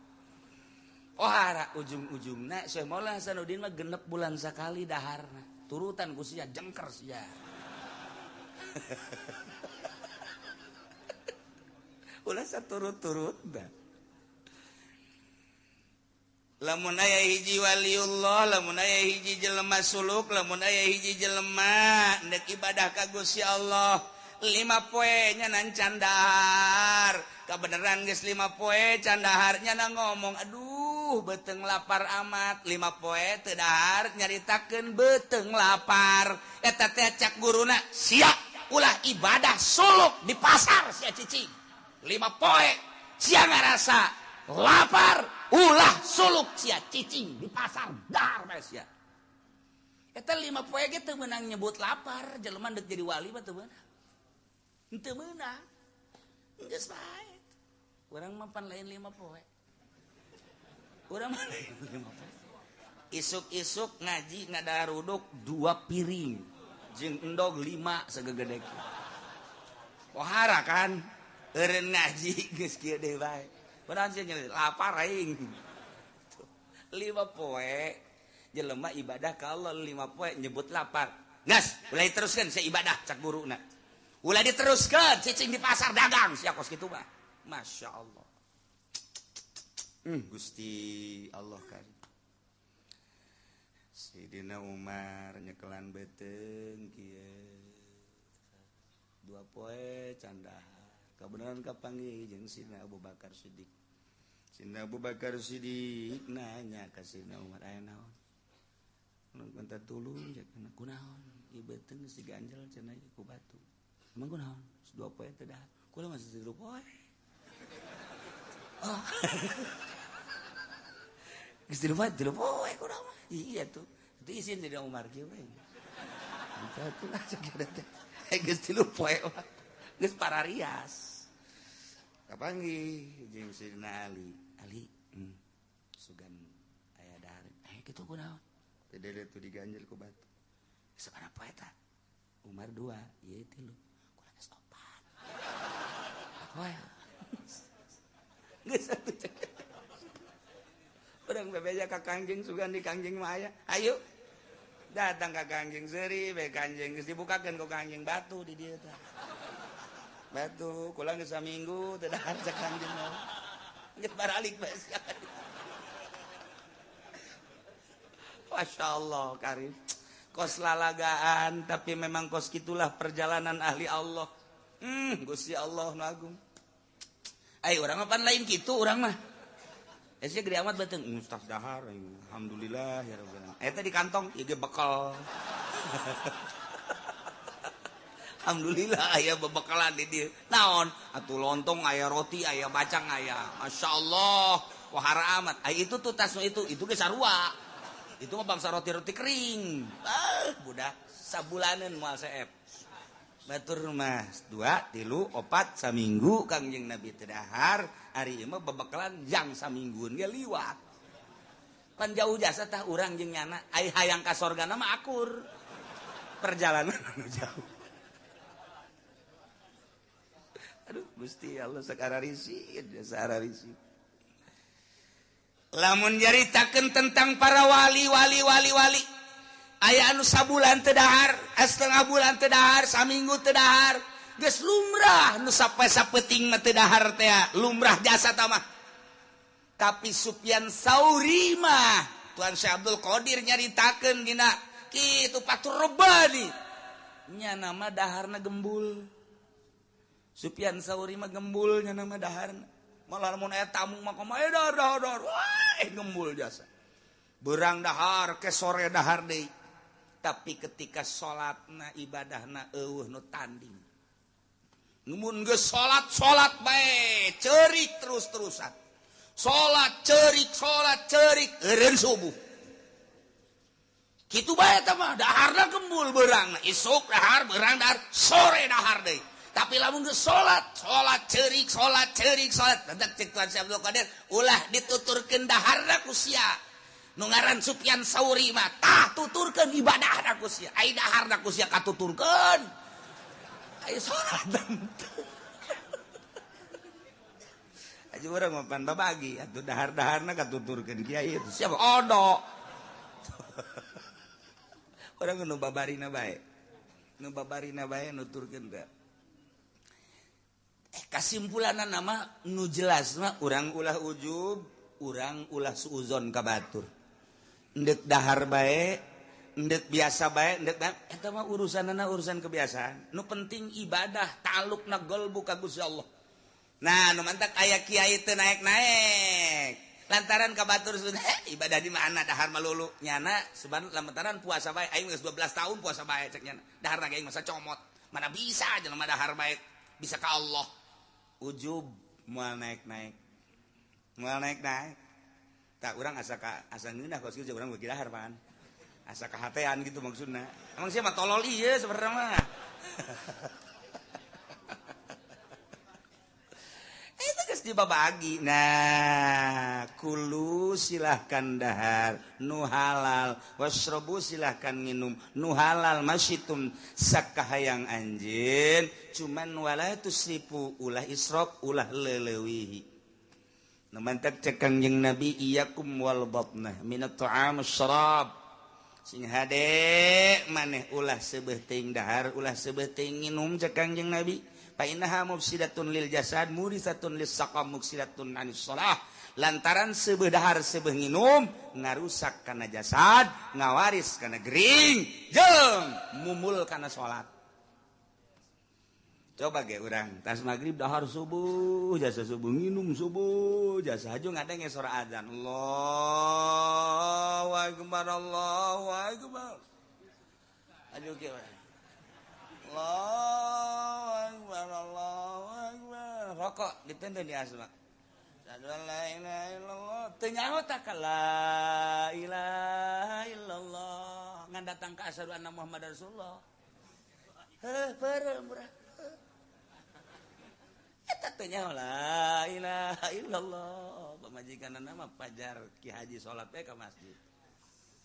Oh hara ujung-ujungna Syekh Maulana Hasanuddin mah 6 bulan sakali daharna. Turutan ku sia jengker sia. Ulah saturut-turutna. Lamun aya hiji waliullah, lamun aya hiji jelema suluk, lamun aya hiji jelema ndek ibadah ka Gusti Allah, 5 poe nya nan candahar. Kabeneran geus 5 poe candahar nya na ngomong, aduh beuteung lapar amat, 5 poe teu dahar nyaritakeun beuteung lapar. Eta teh cak guruna, sia ulah ibadah suluk di pasar sia cicing. 5 poe sia ngarasa lapar ulah suluk sia cicing di pasar dahar bae sia. Eta 5 poe ge teu meunang nyebut lapar, jelema deuk jadi wali mah teu meunang. Teu meunang. Geus bae. Urang mah pan lain 5 poe. Urang mah lain 5 poe. Isuk-isuk ngaji ngadaruduk 2 piring jeung endog 5 sagegede kieu. Pohara kan eureun ngaji geus kieu deui bae. Beneran sih lapar aing. 5 poe jelema ibadah ka Allah 5 poe nyebut lapar. Gas, ulah diteruskeun sia ibadah cak guruna. Ulah diteruskeun cicing di pasar dagang sia kos kitu mah. Masya Allah. Gusti Allah karim. Sidina Umar nyekelan beuteung kieu. 2 poe candahar. Kebenaran kapanggih jeung Sidina Abu Bakar Siddiq. Sidina Abu Bakar Siddiq nanya ka Sidina Umar aya naon? Mun minta tulung cek kunaon? Ieu beuteung geus diganjel cenah ku batu. Emang kunaon? 2 poe teh dahar. Kula masih 3 poe. Oh. Geus 3 poe, 3 poe kurang mah. Iya tuh. Itu isin jadi Umar kieu we. Satu lah cek teh. Geus 3 poe mah. Geus pararias. Kapanggih jeung Sayyidina Ali. Ali, sugan aya dahar. Kitu kunaon? Teh dede tuh diganjel ku batu. Sabaraha poe eta? Umar 2, ieu 3. Kula geus 4. Poe. Geus atuh cek. Urang bebeja ka Kangjeng sugan di Kangjeng mah aya. Ayo. Datang ka Kangjeng seuri be Kangjeng geus dibukakeun ku Kangjeng batu di dieu tah. Batu kula geus saminggu teu dahar cek Kangjeng mah. Geus baralik bae sia. Masya Allah karim. Kos lalagaan tapi memang kos gitulah perjalanan ahli Allah. Gusti Allah nu agung. Ai urang mah pan lain kitu urang mah. Esnya gede amat beuteung mustaf dahar alhamdulillah ya rabbil alamin. Eta di kantong ieu ge bekal. Alhamdulillah aya bebekalan di dieu. Naon? Atuh lontong aya roti aya bacang aya. Masyaallah, wahara amat. Ai itu tuh tas itu ge sarua. Itu mah bangsa roti-roti kering. Ah, budak sabulaneun moal seep. Batur mah 2, 3, 4 saminggu Kangjeng Nabi teu dahar, ari ieu mah bebekalan jang saminggueun ge liwat. Pan jauh jasa tah urang jeung nyana, ai hayang ka sorgana mah akur. Perjalanan anu jauh. Aduh, Gusti Allah sakara risid, jasa risid. Lamun nyaritakeun tentang para wali wali wali wali aya anu sabulan teu dahar, setengah bulan teu dahar, saminggu teu dahar, geus lumrah nu sampai sapeting mah teu dahar teh, lumrah jasa tah mah. Tapi Sufyan Sauri mah Tuan Syekh Abdul Qadir nyaritakeun dina kitu Fathur Rabbani nya nama daharna gembul. Sufyan Sauri mah gembul nya nama daharna. Malah mun aya tamu mah kumaha dahar dahar dahar. Wah, gembul jasa. Berang dahar ke sore dahar deui. Tapi ketika salatna ibadahna eueuh nu tanding. Mun geus salat salat bae, ceurik terus-terusan. Salat ceurik eureun subuh. Kitu bae eta mah daharna gembul beurangna, isuk dahar beurang dahar, sore dahar deui. Tapi lamun geus salat, salat ceurik, salat ceurik, salat. Tentak cek Tuan Syekh Abdul Qadir, ulah dituturkeun daharna ku sia. Nu ngaran Sufyan Sauri mah tah tuturkeun ibadahna ku sia. Ai daharna ku sia katuturkeun. Ai salat teu. Aja urang mah pan babagi atuh dahar-daharna katuturkeun kiai itu. Siapa odo. Urang nu babarina bae. Nu babarina bae nuturkeun teh. Kasimpulana nama nu jelas mah urang ulah ujub, urang ulah suuzon ka batur. Endek dahar bae, endek biasa bae, endek eta mah urusanana urusan kebiasaan. Nu penting ibadah ta'alluqna qalbu ka Gusti Allah. Nah, nu mantak aya kiai teu naek-naek. Lantaran ka batur ibadah di mana dahar malulu nyana seban lantaran puasa bae aing geus 12 tahun puasa bae cek nyana. Daharna ge aing masa comot. Mana bisa jelema dahar bae bisa ka Allah. Ujub moal naek-naek. Moal naek-naek. Tak urang asa ka asa ngeunah kos kieu urang beuki dahar pan. Asa kahatean gitu maksudna. Emang sia mah tolol ieu sebenarnya mah. Itu geus dibabagi. Nah, kulu silahkan dahar nu halal, wasrobu silahkan nginum nu halal masyitum sakahayang anjeun, cuman wala tusrifu ulah israf ulah leulewihi. Nu mantak cek Kangjeng Nabi iyyakum wal batnah minat ta'am syarab. Sing hade maneh ulah seubeuh teuing dahar, ulah seubeuh teuing nginum cek Kangjeng Nabi. Fa innaha mufsidatun lil jasad murisatun lis saqam muksidatun anis shalah. Lantaran seubeuh dahar seubeuh nginum ngarusak kana jasad, ngawaris kana gering, jeung mumul kana salat. Coba ge urang tas magrib dahar subuh, jasa subuh nginum subuh, jasa haju ngadenge sora azan. Allahu akbar, Allahu akbar. Aduh kieu. Allahu akbar, Allahu akbar. Rokok ditenden di asma. Asyhadu an la ilaha illallah. Teu nyaho tah ka la ilaha illallah. Ngan datang ka asyhadu anna Muhammadar Rasulullah. Heuh, peureum murah. Eta teu nyaho la ilaha illallah. Pamajikanna mah pajar Ki Haji salat we ka masjid.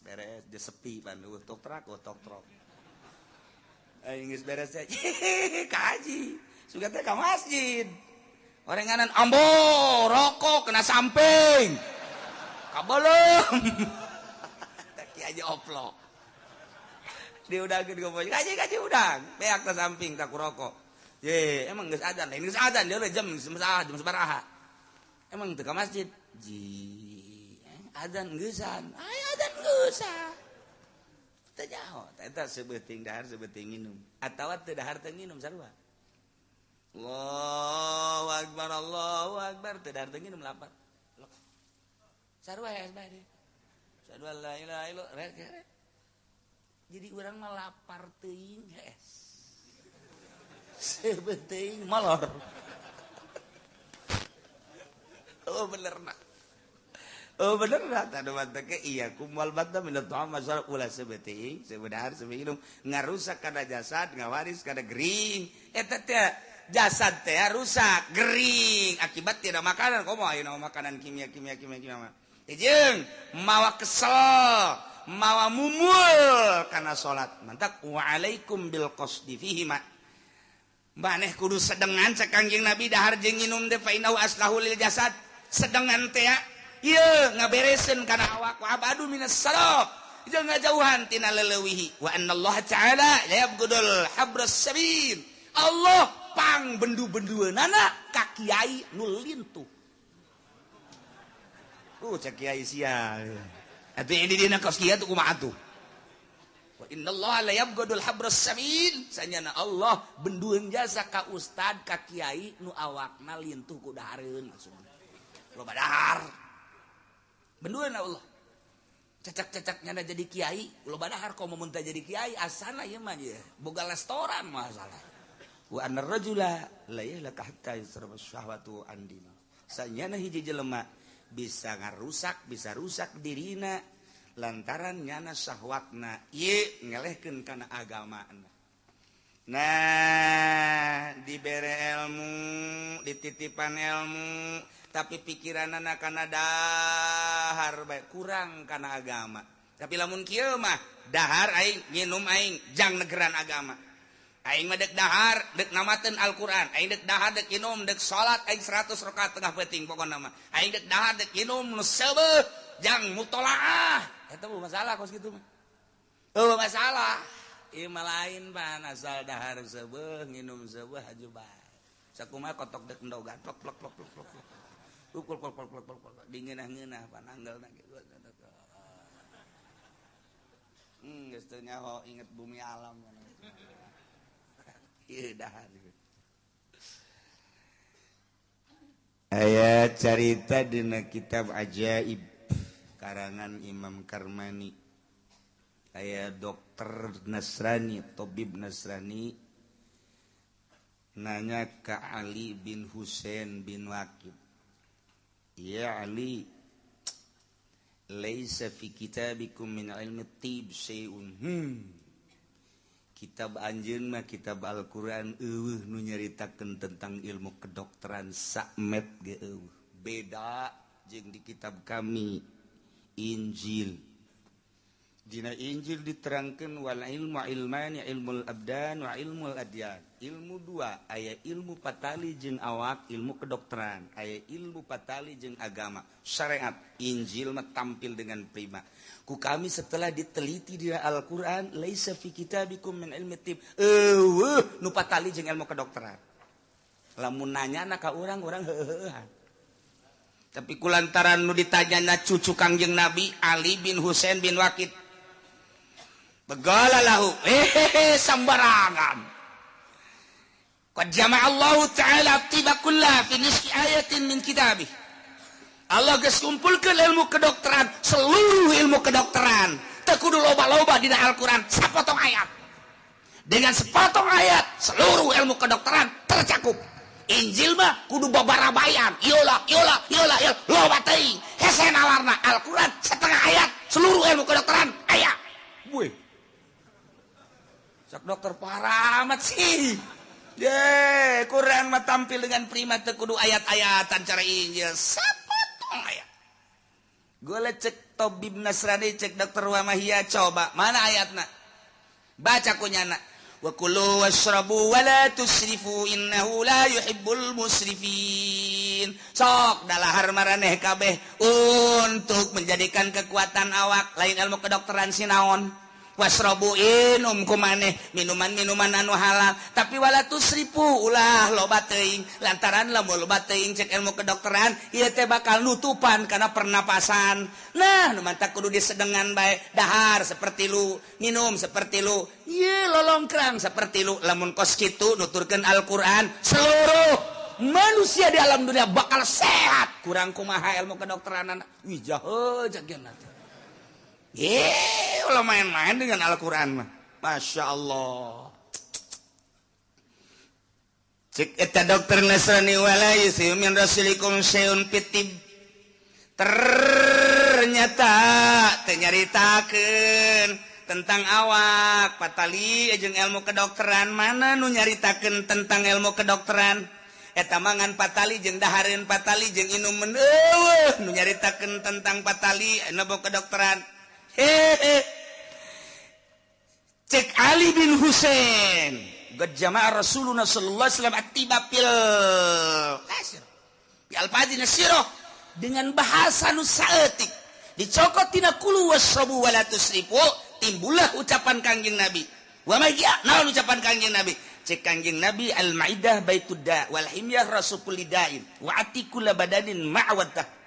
Beres dia sepi pan eueuh tok trak tok trok. Aing geus beres teh ka haji. Sugan teh ka masjid. Orenganan ambo rokok kena samping. Kabelum. Ki Haji oplok. Diudangkeun ku kaji udang. Beak ka samping tak ku rokok. Ye, emang geus adzan, lain geus adzan deui jam jam sabaraha. Emang teu ka masjid? Ji, adzan geusan. Aya adzan geusan. Teu nyaho, eta sebeuting dahar sebeuting nginum. Atawa teu dahar teu nginum sarua. Allahu akbar, Allahu akbar, teu dahar teu nginum lapar. Sarua ya bae. Asyhadu an la ilaha illallah. Jadi urang mah lapar teuing hees. Sebeuting molor. Oh bener nak. Oh bener nak. Tadu manteke iya kumal batta min ta'am masal ulah sebeuting, sebedahar sebeuting ngarusak kana jasad, ngawaris kana gering. Eta teh jasad teh rusak, gering akibat tidak makanan. Komo ayeuna makanan kimia kimia kimia kimia mah. Jeung mawa kesel, mawa mumul kana salat. Mantak wa alaikum bil qasdi fihi ma. Maneh kudu sedengan cek Kangjeng Nabi dahar jeung nginum teh fa innahu aslahu lil jasad. Sedengan teh ieu ngabereseun kana awak wa abadu minas salaf. Jeung ngajauhan tina leleuwihi wa annallaha ta'ala la yabghudul habras sabil. Allah pang bendu-bendueunana ka kiai nu lintuh. Cek kiai sia. Atuh ini dina kos kieu tuh kumaha atuh? Wa innallaha la yabghadul habras sabil. Sanyana Allah bendueun jasa ka ustad ka kiai nu awakna lintuh ku dahareun maksudna. Loba dahar. Bendueun Allah. Cecak-cecak nyana jadi kiai, loba dahar komo mun teu jadi kiai asana ieu mah ieu. Boga restoran masalah. Wa annar rajula la yahlaka hatta yusraba syahwatu an dini. Sanyana hiji jelema bisa ngarusak, bisa rusak dirina lantaran nyana syahwatna ieu ngelehkeun kana agamana. Nah, dibere ilmu, dititipan ilmu, tapi pikiranana kana dahar bae kurang kana agama. Tapi lamun kieu mah dahar aing, nginum aing, jang negeran agama. Aing mah dek dahar, dek namateun Al-Qur'an. Aing dek dahar, dek inum, dek salat aing 100 rakaat tengah peuting pokona mah. Aing dek dahar, dek inum nu seubeuh jang mutolaah. Eta mah masalah kos kitu mah. Eueuh masalah. Ieu mah lain pan asal dahar seubeuh, nginum seubeuh haju bae. Sakumaha kotok dek endogan plok plok plok plok plok. Ukul plok plok plok plok. Dingeunah-ngeunah pan anggelna kitu. Geus teu nyaho inget bumi alam. Aya carita dina kitab Ajaib karangan Imam Karmani. Aya dokter Nasrani, tabib Nasrani nanya ke Ali bin Husain bin Waqid. Ya Ali, laisa fi kitabikum min ilmi tib syai'un. Kitab anjeun mah kitab Al-Qur'an eueuh nu nyaritakeun tentang ilmu kedokteran sakmet ge eueuh. Beda jeung di kitab kami Injil. Dina Injil diterangkeun wal ilmu ilmani ilmul abdan wa ilmul adyan. Ilmu dua, aya ilmu patali jeung awak, ilmu kedokteran, aya ilmu patali jeung agama, syariat. Injil mah tampil dengan prima. Ku kami setelah diteliti di Al-Qur'an, laisa fi kitabikum min ilmi tib. Eueuh nu patali jeung ilmu kedokteran. Lamun nanyana ka urang, urang heuheuhan. Tapi kulantaran nu ditanyana cucu Kangjeng Nabi Ali bin Husain bin Waqid. Begala lahu, sambarangan. Qad jama'a Allah Ta'ala tiba kulla fi nisfi ayatin min kitabih. Allah geus kumpulkeun ilmu kedokteran, seluruh ilmu kedokteran. Teu kudu loba-loba dina Al-Qur'an, sapotong ayat. Dengan sepotong ayat, seluruh ilmu kedokteran tercakup. Injil mah kudu babarabayan, iola iola iola iola loba teuing hese nalarna. Al-Qur'an setengah ayat seluruh ilmu kedokteran aya. Wih, sok dokter parah amat sih. Ye, Quran mah tampil dengan prima, teu kudu ayat-ayatan cara Injil sapotong ayat. Gue cek tabib Nasrani, cek dokter Wamahia, coba mana ayatna, baca kunyana, wa kulu washrabu wa la tusrifu innahu la yuhibbul musrifin. Sok dalahar maraneh kabeh untuk menjadikan kekuatan awak, lain ilmu kedokteran sinaon. Wasrobu inum kumaneh minuman-minuman anu halal, tapi wala tusrifu, ulah loba teuing, lantaran lamun loba teuing cek ilmu kedokteran ieu teh bakal nutupan karena pernapasan. Nah, nu mantak kudu disedengan bae, dahar seperti lu, minum seperti lu, ieu lolongkrang seperti lu. Lamun kos kitu nuturkeun Al-Qur'an, seluruh manusia di alam dunia bakal sehat. Kurang kumaha ilmu kedokteran? Wih, jahe jagian teh. Ulah main-main dengan Al-Quran mah. Masya Allah. Cek eta dokter Nasrani, wala yusiu min rasulikum syai'un fitib. Ternyata teu nyaritakeun tentang awak patali jeung ilmu kedokteran. Mana nu nyaritakeun tentang ilmu kedokteran? Eta mangan patali jeung dahareun patali jeung inumeun, eueuh nu nyaritakeun tentang patali ilmu kedokteran. Hehe. Cek Ali bin Husain, qad jama'a Rasulullah sallallahu alaihi wasallam attiba fil kasir bi alfazin sirah, dengan bahasa nu saeutik dicokot tina kulu wasrabu wala tusrifu, timbullah ucapan Kangjeng Nabi. Wa ma naon ucapan Kangjeng Nabi? Cek Kangjeng Nabi, al maidah baitud da wal himyah rasul kulli da'in wa atikul badanin ma'wadah.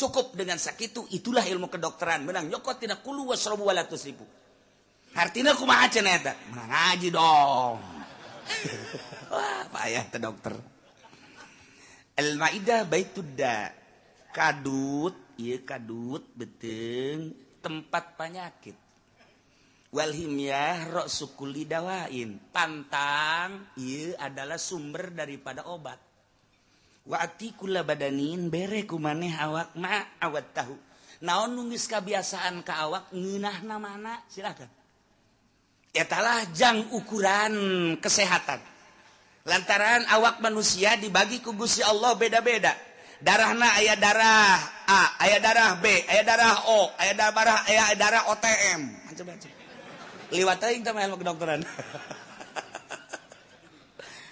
Cukup dengan sakitu, itulah ilmu kedokteran. Menang nyokot tina kulu wasrabu wala tusrifu. Artinya kumaha cenah eta? Menang ngaji dong. Wah, payah teh dokter. Al-Maidah baitud da. Kadut, ieu kadut beuteung tempat penyakit. Wal himyah ra'su kulli dawain. Pantang ieu adalah sumber daripada obat. Wa atikul badanin, bere kumaneh awak ma awat tahu. Naon nu geus kabiasaan ka awak ngeunahna mana silakan. Etalah jang ukuran kesehatan. Lantaran awak manusia dibagi ku Gusti Allah beda-beda. Darahna aya darah A, aya darah B, aya darah O, aya darah aya darah OTM, macam-macam. Liwat teuing teh ilmu kedokteran.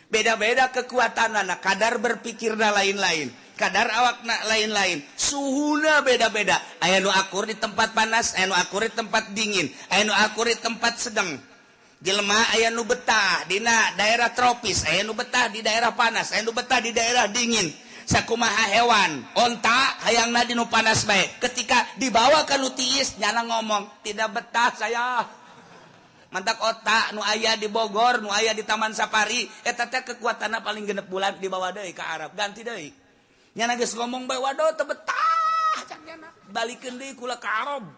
Beda-beda kekuatan anak, kadar berpikirna lain-lain, kadar awakna lain-lain, suhuna beda-beda. Aya nu akur di tempat panas, aya nu akur di tempat dingin, aya nu akur di tempat sedang. Jelema aya nu betah dina daerah tropis, aya nu betah di daerah panas, aya nu betah di daerah dingin. Sakumaha hewan, onta hayangna di nu panas bae. Ketika dibawa ka nu tiis, nyana ngomong, "Tidak betah saya." Mantak otak nu aya di Bogor, nu aya di Taman Safari, eta teh kekuatanna paling 6 bulan, dibawa deui ka Arab, ganti deui. Nyana geus ngomong bae, waduh teu betah cak nyana, balikeun deui kula ka Arab.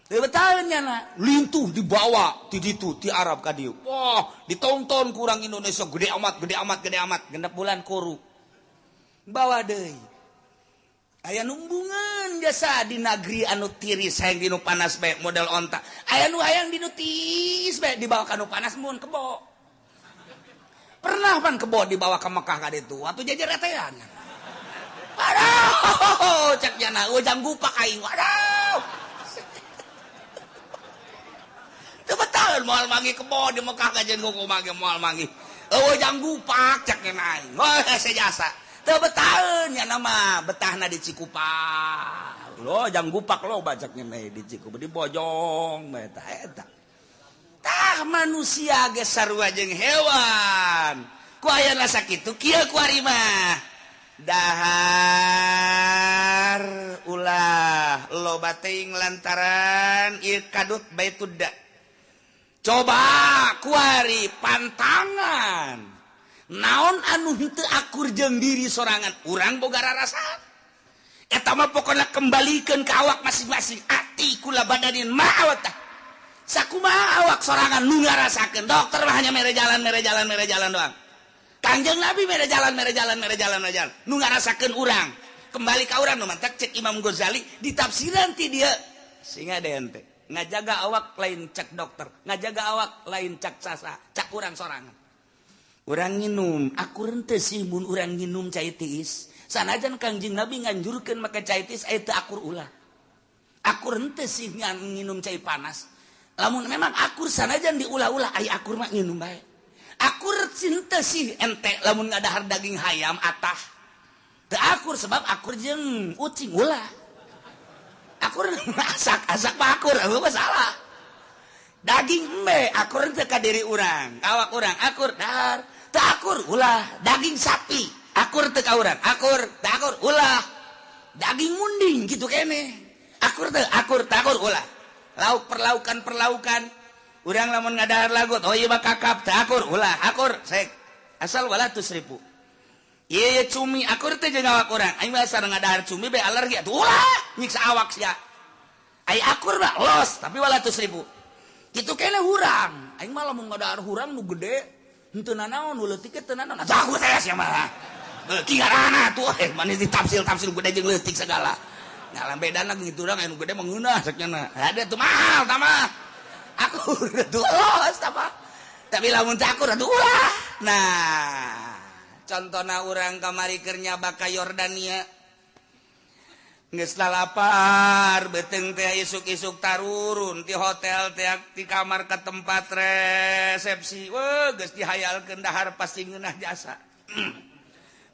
Teu betaheun nyana, lintuh dibawa ti ditu ti Arab ka dieu. Wah, ditonton kurang Indonesia gede amat, gede amat, gede amat, 6 bulan kuru. Bawa deui. Aya numbungan jasa di negeri anu tiris hayang dinu panas bae model onta. Aya nu hayang dinu tiis bae dibawa ka nu panas mun kebo. Pernah pan kebo dibawa ke Mekah ka ditu, atuh jajaretean. Aduh, cek nyana ujang gupak aing. Aduh. Teu betaheun moal manggih kebo di Mekah kajen kumaha ge moal manggih. Eueuh jang gupak cek nyana aing. Wah, sejasa. Teu betaheun nya mah betahna di Cikupa. Lo jang gupak lo bacaknya mah di Cikupa di Bojong mah eta eta. Tah manusia ge sarua jeung hewan. Ku ayana sakitu kieu ku ari mah. Dahar ulah loba teuing lantaran ieu kadut baitud da. Coba kuari pantangan. Naon anu henteu akur jeung diri sorangan, urang boga rarasa. Eta mah pokona kembalikeun ka awak masing-masing. Ati kula badanin ma'awatah. Sakumaha awak sorangan nu ngarasakeun. Dokter mah hanya mere jalan, mere jalan, mere jalan doang. Kangjeng Nabi mere jalan mere jalan mere jalan mere jalan nu ngarasakeun urang kembali ka urang nu mantak cek Imam Ghazali ditafsiran ti dia sehingga ada ente ngajaga awak lain cek dokter, ngajaga awak lain cek sasa, cek urang sorangan. Urang nginum, akur henteu sih mun urang nginum cai tiis. Sanajan Kangjeng Nabi nganjurkeun make cai tiis aya teu akur ulah. Akur henteu sih nginum cai panas. Lamun memang akur sanajan diulah-ulah aya akur mah nginum bae. Akur henteu sih ente lamun ngadahar daging hayam atah. Teu akur sebab akur jeung ucing ulah. Akur asak-asak mah akur, eueuh masalah. Daging embe akur teu ka diri urang, awak urang akur dahar, teu akur ulah. Daging sapi akur teu ka urang, akur, teu akur ulah. Daging munding kitu keneh. Akur teu akur, teu akur ulah. Lauk perlaukan-perlaukan urang lamun ngadahar lagut, oh ieu mah kakap, teu akur ulah, akur sek. Asal wala tusrifu. Ieu cumi akur teh jeung awak urang. Aing mah asal ngadahar cumi be alergi atuh ulah, nyiksa awak sia. Ai akur mah los, tapi wala tusrifu. Kitu kene hurang. Aing mah lamun ngadahar hurang nu gede, henteu nanaon, nu leutik teu nanaon. Atuh aku teh sia mah. Beuki ngaranna atuh manis ditafsil-tafsil gede jeung leutik segala. Nah, bedana gitu urang anu gede mah ngeunah cek nya. Ada tuh mahal tah mah. Akur atuh los tah mah. Tapi lamun teu akur atuh ulah. Nah, contohna urang kamari keur nyaba ka Yordania. Geus lalapar beuteung teh isuk-isuk tarurun ti hotel teh ti kamar ka tempat resepsi. Weuh geus dihayalkeun dahar pasti ngeunah jasa.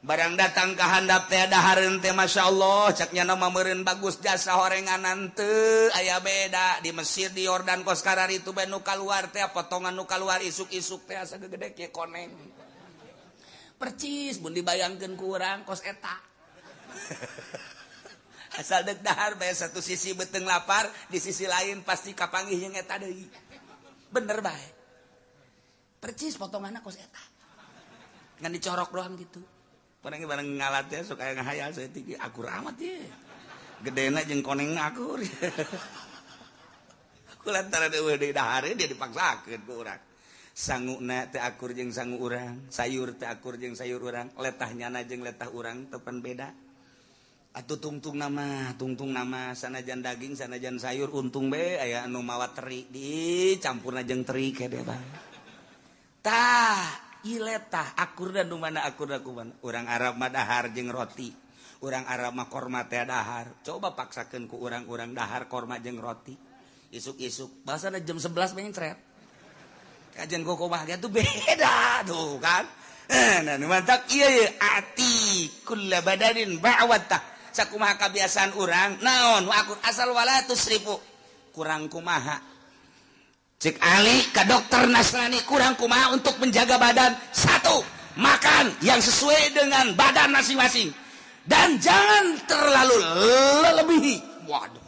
Barang datang ka handap teh dahareun teh masyaallah cek nya mah meureun bagus jasa horenganan teu aya beda di Mesir di Yordan kos kararitu bae nu kaluar teh potongan nu kaluar isuk-isuk teh asa gegede kieu koneng. Percis mun dibayangkeun ku urang kos eta. Asal dek dahar bae satu sisi beuteung lapar, di sisi lain pasti kapanggih jeung eta deui. Bener bae. Percis potonganna kos eta. Ngan dicorok doang gitu. Barang bareng ngalat teh sok aya ngahayal saeutik akur amat ye. Gedena jeung konengna akur. Kulantaran eueuh deui dahar dia dipaksakeun ku urang. Sanguna teu akur jeung sangu urang, sayur teu akur jeung sayur urang, letah nyana jeung letah urang tepan beda. Atuh tungtung nama sanajan daging sanajan sayur untung be aya anu mawa teri dicampurna jeung teri kede bae. Tah, ieu letah akurna nu mana akurna kumaha? Urang Arab mah dahar jeung roti. Urang Arab mah korma teh dahar. Coba paksakeun ku urang-urang dahar korma jeung roti. Isuk-isuk basana jam 11 mencret. Kajian koko mah tuh beda tuh kan. Nah, mantap ieu ye ati kulla badanin ba'wata. Sakumaha kabiasaan urang naon akur asal wala tusrifu kurang kumaha. Cek Ali ka dokter Nasrani kurang kumaha untuk menjaga badan. Satu, makan yang sesuai dengan badan masing-masing dan jangan terlalu lebihi. Waduh.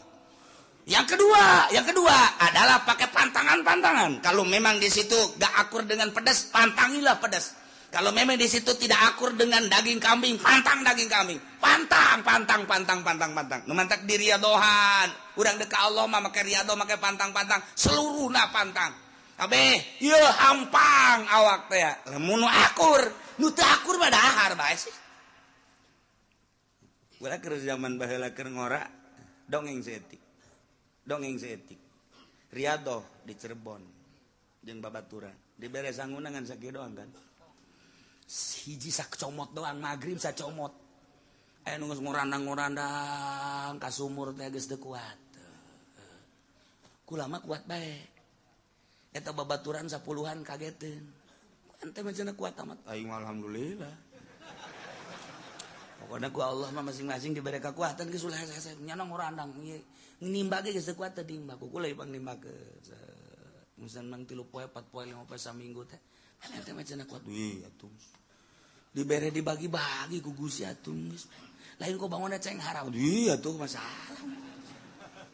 Yang kedua adalah pakai pantangan-pantangan. Kalau memang di situ gak akur dengan pedas, pantangilah pedas. Kalau memang di situ tidak akur dengan daging kambing, pantang daging kambing. Pantang, pantang, pantang, pantang, pantang. Nu mantak di riadohan. Urang deka Allah mah make riadoh, make pantang-pantang, seluruhna pantang. Kabeh, ieu hampang awak teh. Lamun nu akur, nu teu akur mah dahar bae sih. Ulah keur zaman baheula keur ngora, dongeng saeutik. Dongeng saeutik. Riadoh di Cirebon jeung babaturan. Dibere sanguna ngan sakieu doang kan. Hiji sacomot doang magrib sacomot. Aya nu geus ngorandang-ngorandang ka sumur teh geus teu kuat. Kula mah kuat bae. Eta babaturan sapuluhan kageteun. Ente mah cenah kuat amat. Aing alhamdulillah. Pokona ku Allah mah masing-masing dibere kekuatan geus ulah hese-hese nyana ngorandang nimba ge geus teu kuat teh nimba ku kula ipang nimbakeun. Musan mang 3 poe 4 poe 5 poe saminggu teh. Ente mah cenah kuat. Wih atuh. Dibere dibagi-bagi ku Gusti atuh geus. Lain kok bangunna ceng haram. Ih atuh masalah.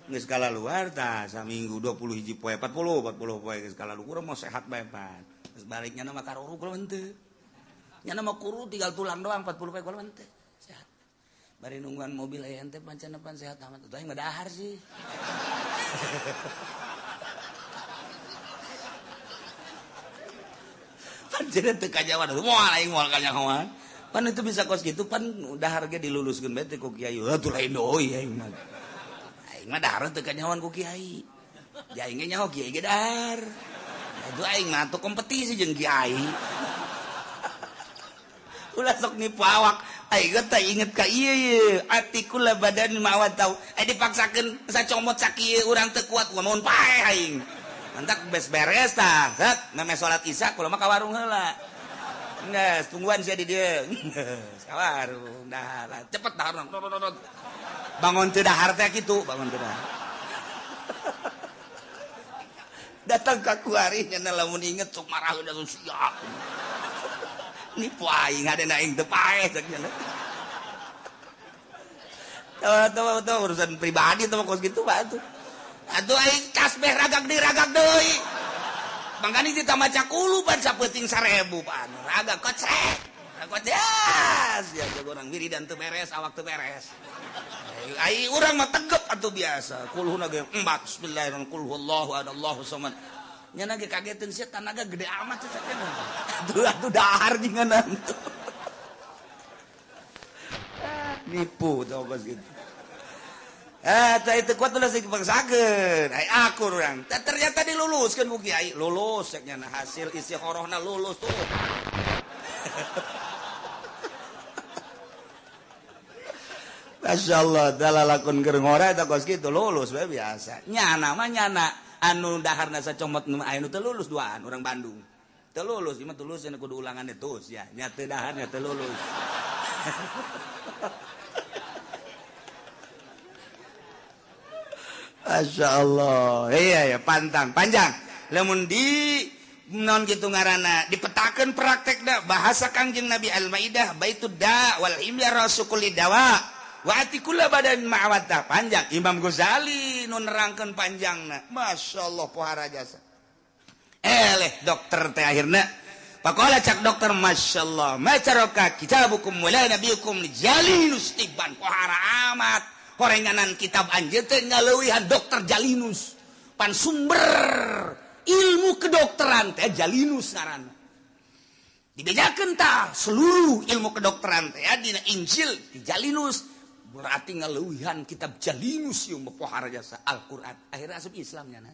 Geus kalaluar tah saminggu 20 hiji poe 40 poe geus kalaluar urang mah sehat bae pan. Geus balik nyana mah karuru kula henteu. Nyana mah kuru tinggal tulang doang 40 poe kula henteu. Sehat. Bari nungguan mobil aya ente pancen pan sehat amat. Atuh aing mah dahar sih. Jadi teu kajawan moal aing moal kanyahoan. Pan itu bisa kos gitu pan dahar ge diluluskeun bae teh ku kiai. Atuh lain deui aing mah. Aing mah dahar teu kanyahoan ku kiai. Di aing ge nyaho kiai ge dahar. Atuh aing mah atuh kompetisi jeung kiai. Ulah sok nipu awak. Aing teh inget ka ieu ye, atikul badan mawat tau. Eh dipaksakeun sacomot sakieu urang teu kuat mun paeh aing. Mantak beres beres tah. Set meme salat isya kula mah ka warung heula. Nges, tungguan sia di dieu. Nges, ka warung dahar. Cepet dahar. Bangun teu dahar teh kitu, bangun teu dahar. Datang ka kuari nya lamun inget sok marah udah siap. Nipu aing hadena aing teu paeh cek nya. Tuh urusan pribadi tuh kos gitu Pak tuh. Atuh aing tasbih ragak deui ragak deui. Mangkani ditambah cakulu pan sapeuting 1000 pan. Ragak kocek. Kocek. Ya jago urang wiridan teu beres, awak teu beres. Ai urang mah tegep atuh biasa. Kulhuna ge 4 bismillahirrahmanirrahim. Qul huwallahu ahad, Allahu samad. Nya ge kageteun sia tanaga gede amat sia teh. Atuh atuh dahar jeung tuh. Nipu tau kos gitu. Tah itu kuat ulah sing dipaksakeun. Ai akur urang. Ternyata diluluskeun ku kiai. Lulus cek nya hasil isi horohna lulus tuh. Masya Allah, dalalakon keur ngora eta kos kitu lulus we biasa. Nyana mah nyana anu daharna sacomot nu aya nu teu lulus duaan urang Bandung. Teu lulus, ieu mah tulus cenah kudu ulangan terus ya. Nya teu daharna teu lulus. Masya Allah, iya ya pantang panjang. Lamun di non gitu ngaranna dipetakeun praktekna bahasa Kangjeng Nabi Al-Maidah baitud da wal imya rasukuli dawa wa atikula badan ma'awata panjang. Imam Ghazali nu nerangkeun panjangna. Masya Allah pohara jasa. Eleh dokter teh akhirna pakola cak dokter Masya Allah macaroka kitabukum wala nabiyukum jalinus tiban pohara amat. Horenganan kitab anjeun teh ngaleuwihan dokter Jalinus. Pan sumber ilmu kedokteran teh Jalinus ngaranna. Dibejakeun tah seluruh ilmu kedokteran teh dina Injil di Jalinus. Berarti ngaleuwihan kitab Jalinus ieu mah pohara jasa Al-Qur'an. Akhirna asup Islam nya.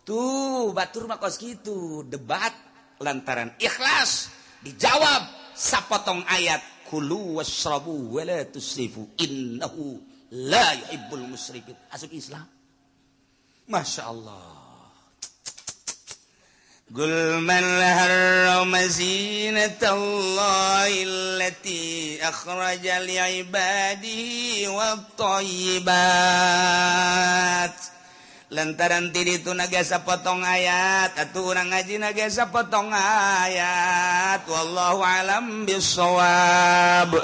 Tuh batur mah kos kitu debat lantaran ikhlas dijawab sapotong ayat kulu wasrabu wala tusrifu innahu la yuhibbul musrifin. Asup Islam. Masya Allah. Qul man harrama zinatallahi allati akhraja li'ibadihi wat-thayyibat. Lantaran ti ditu naga sapotong ayat atuh urang ngaji naga sapotong ayat. Wallahu alam bissawab.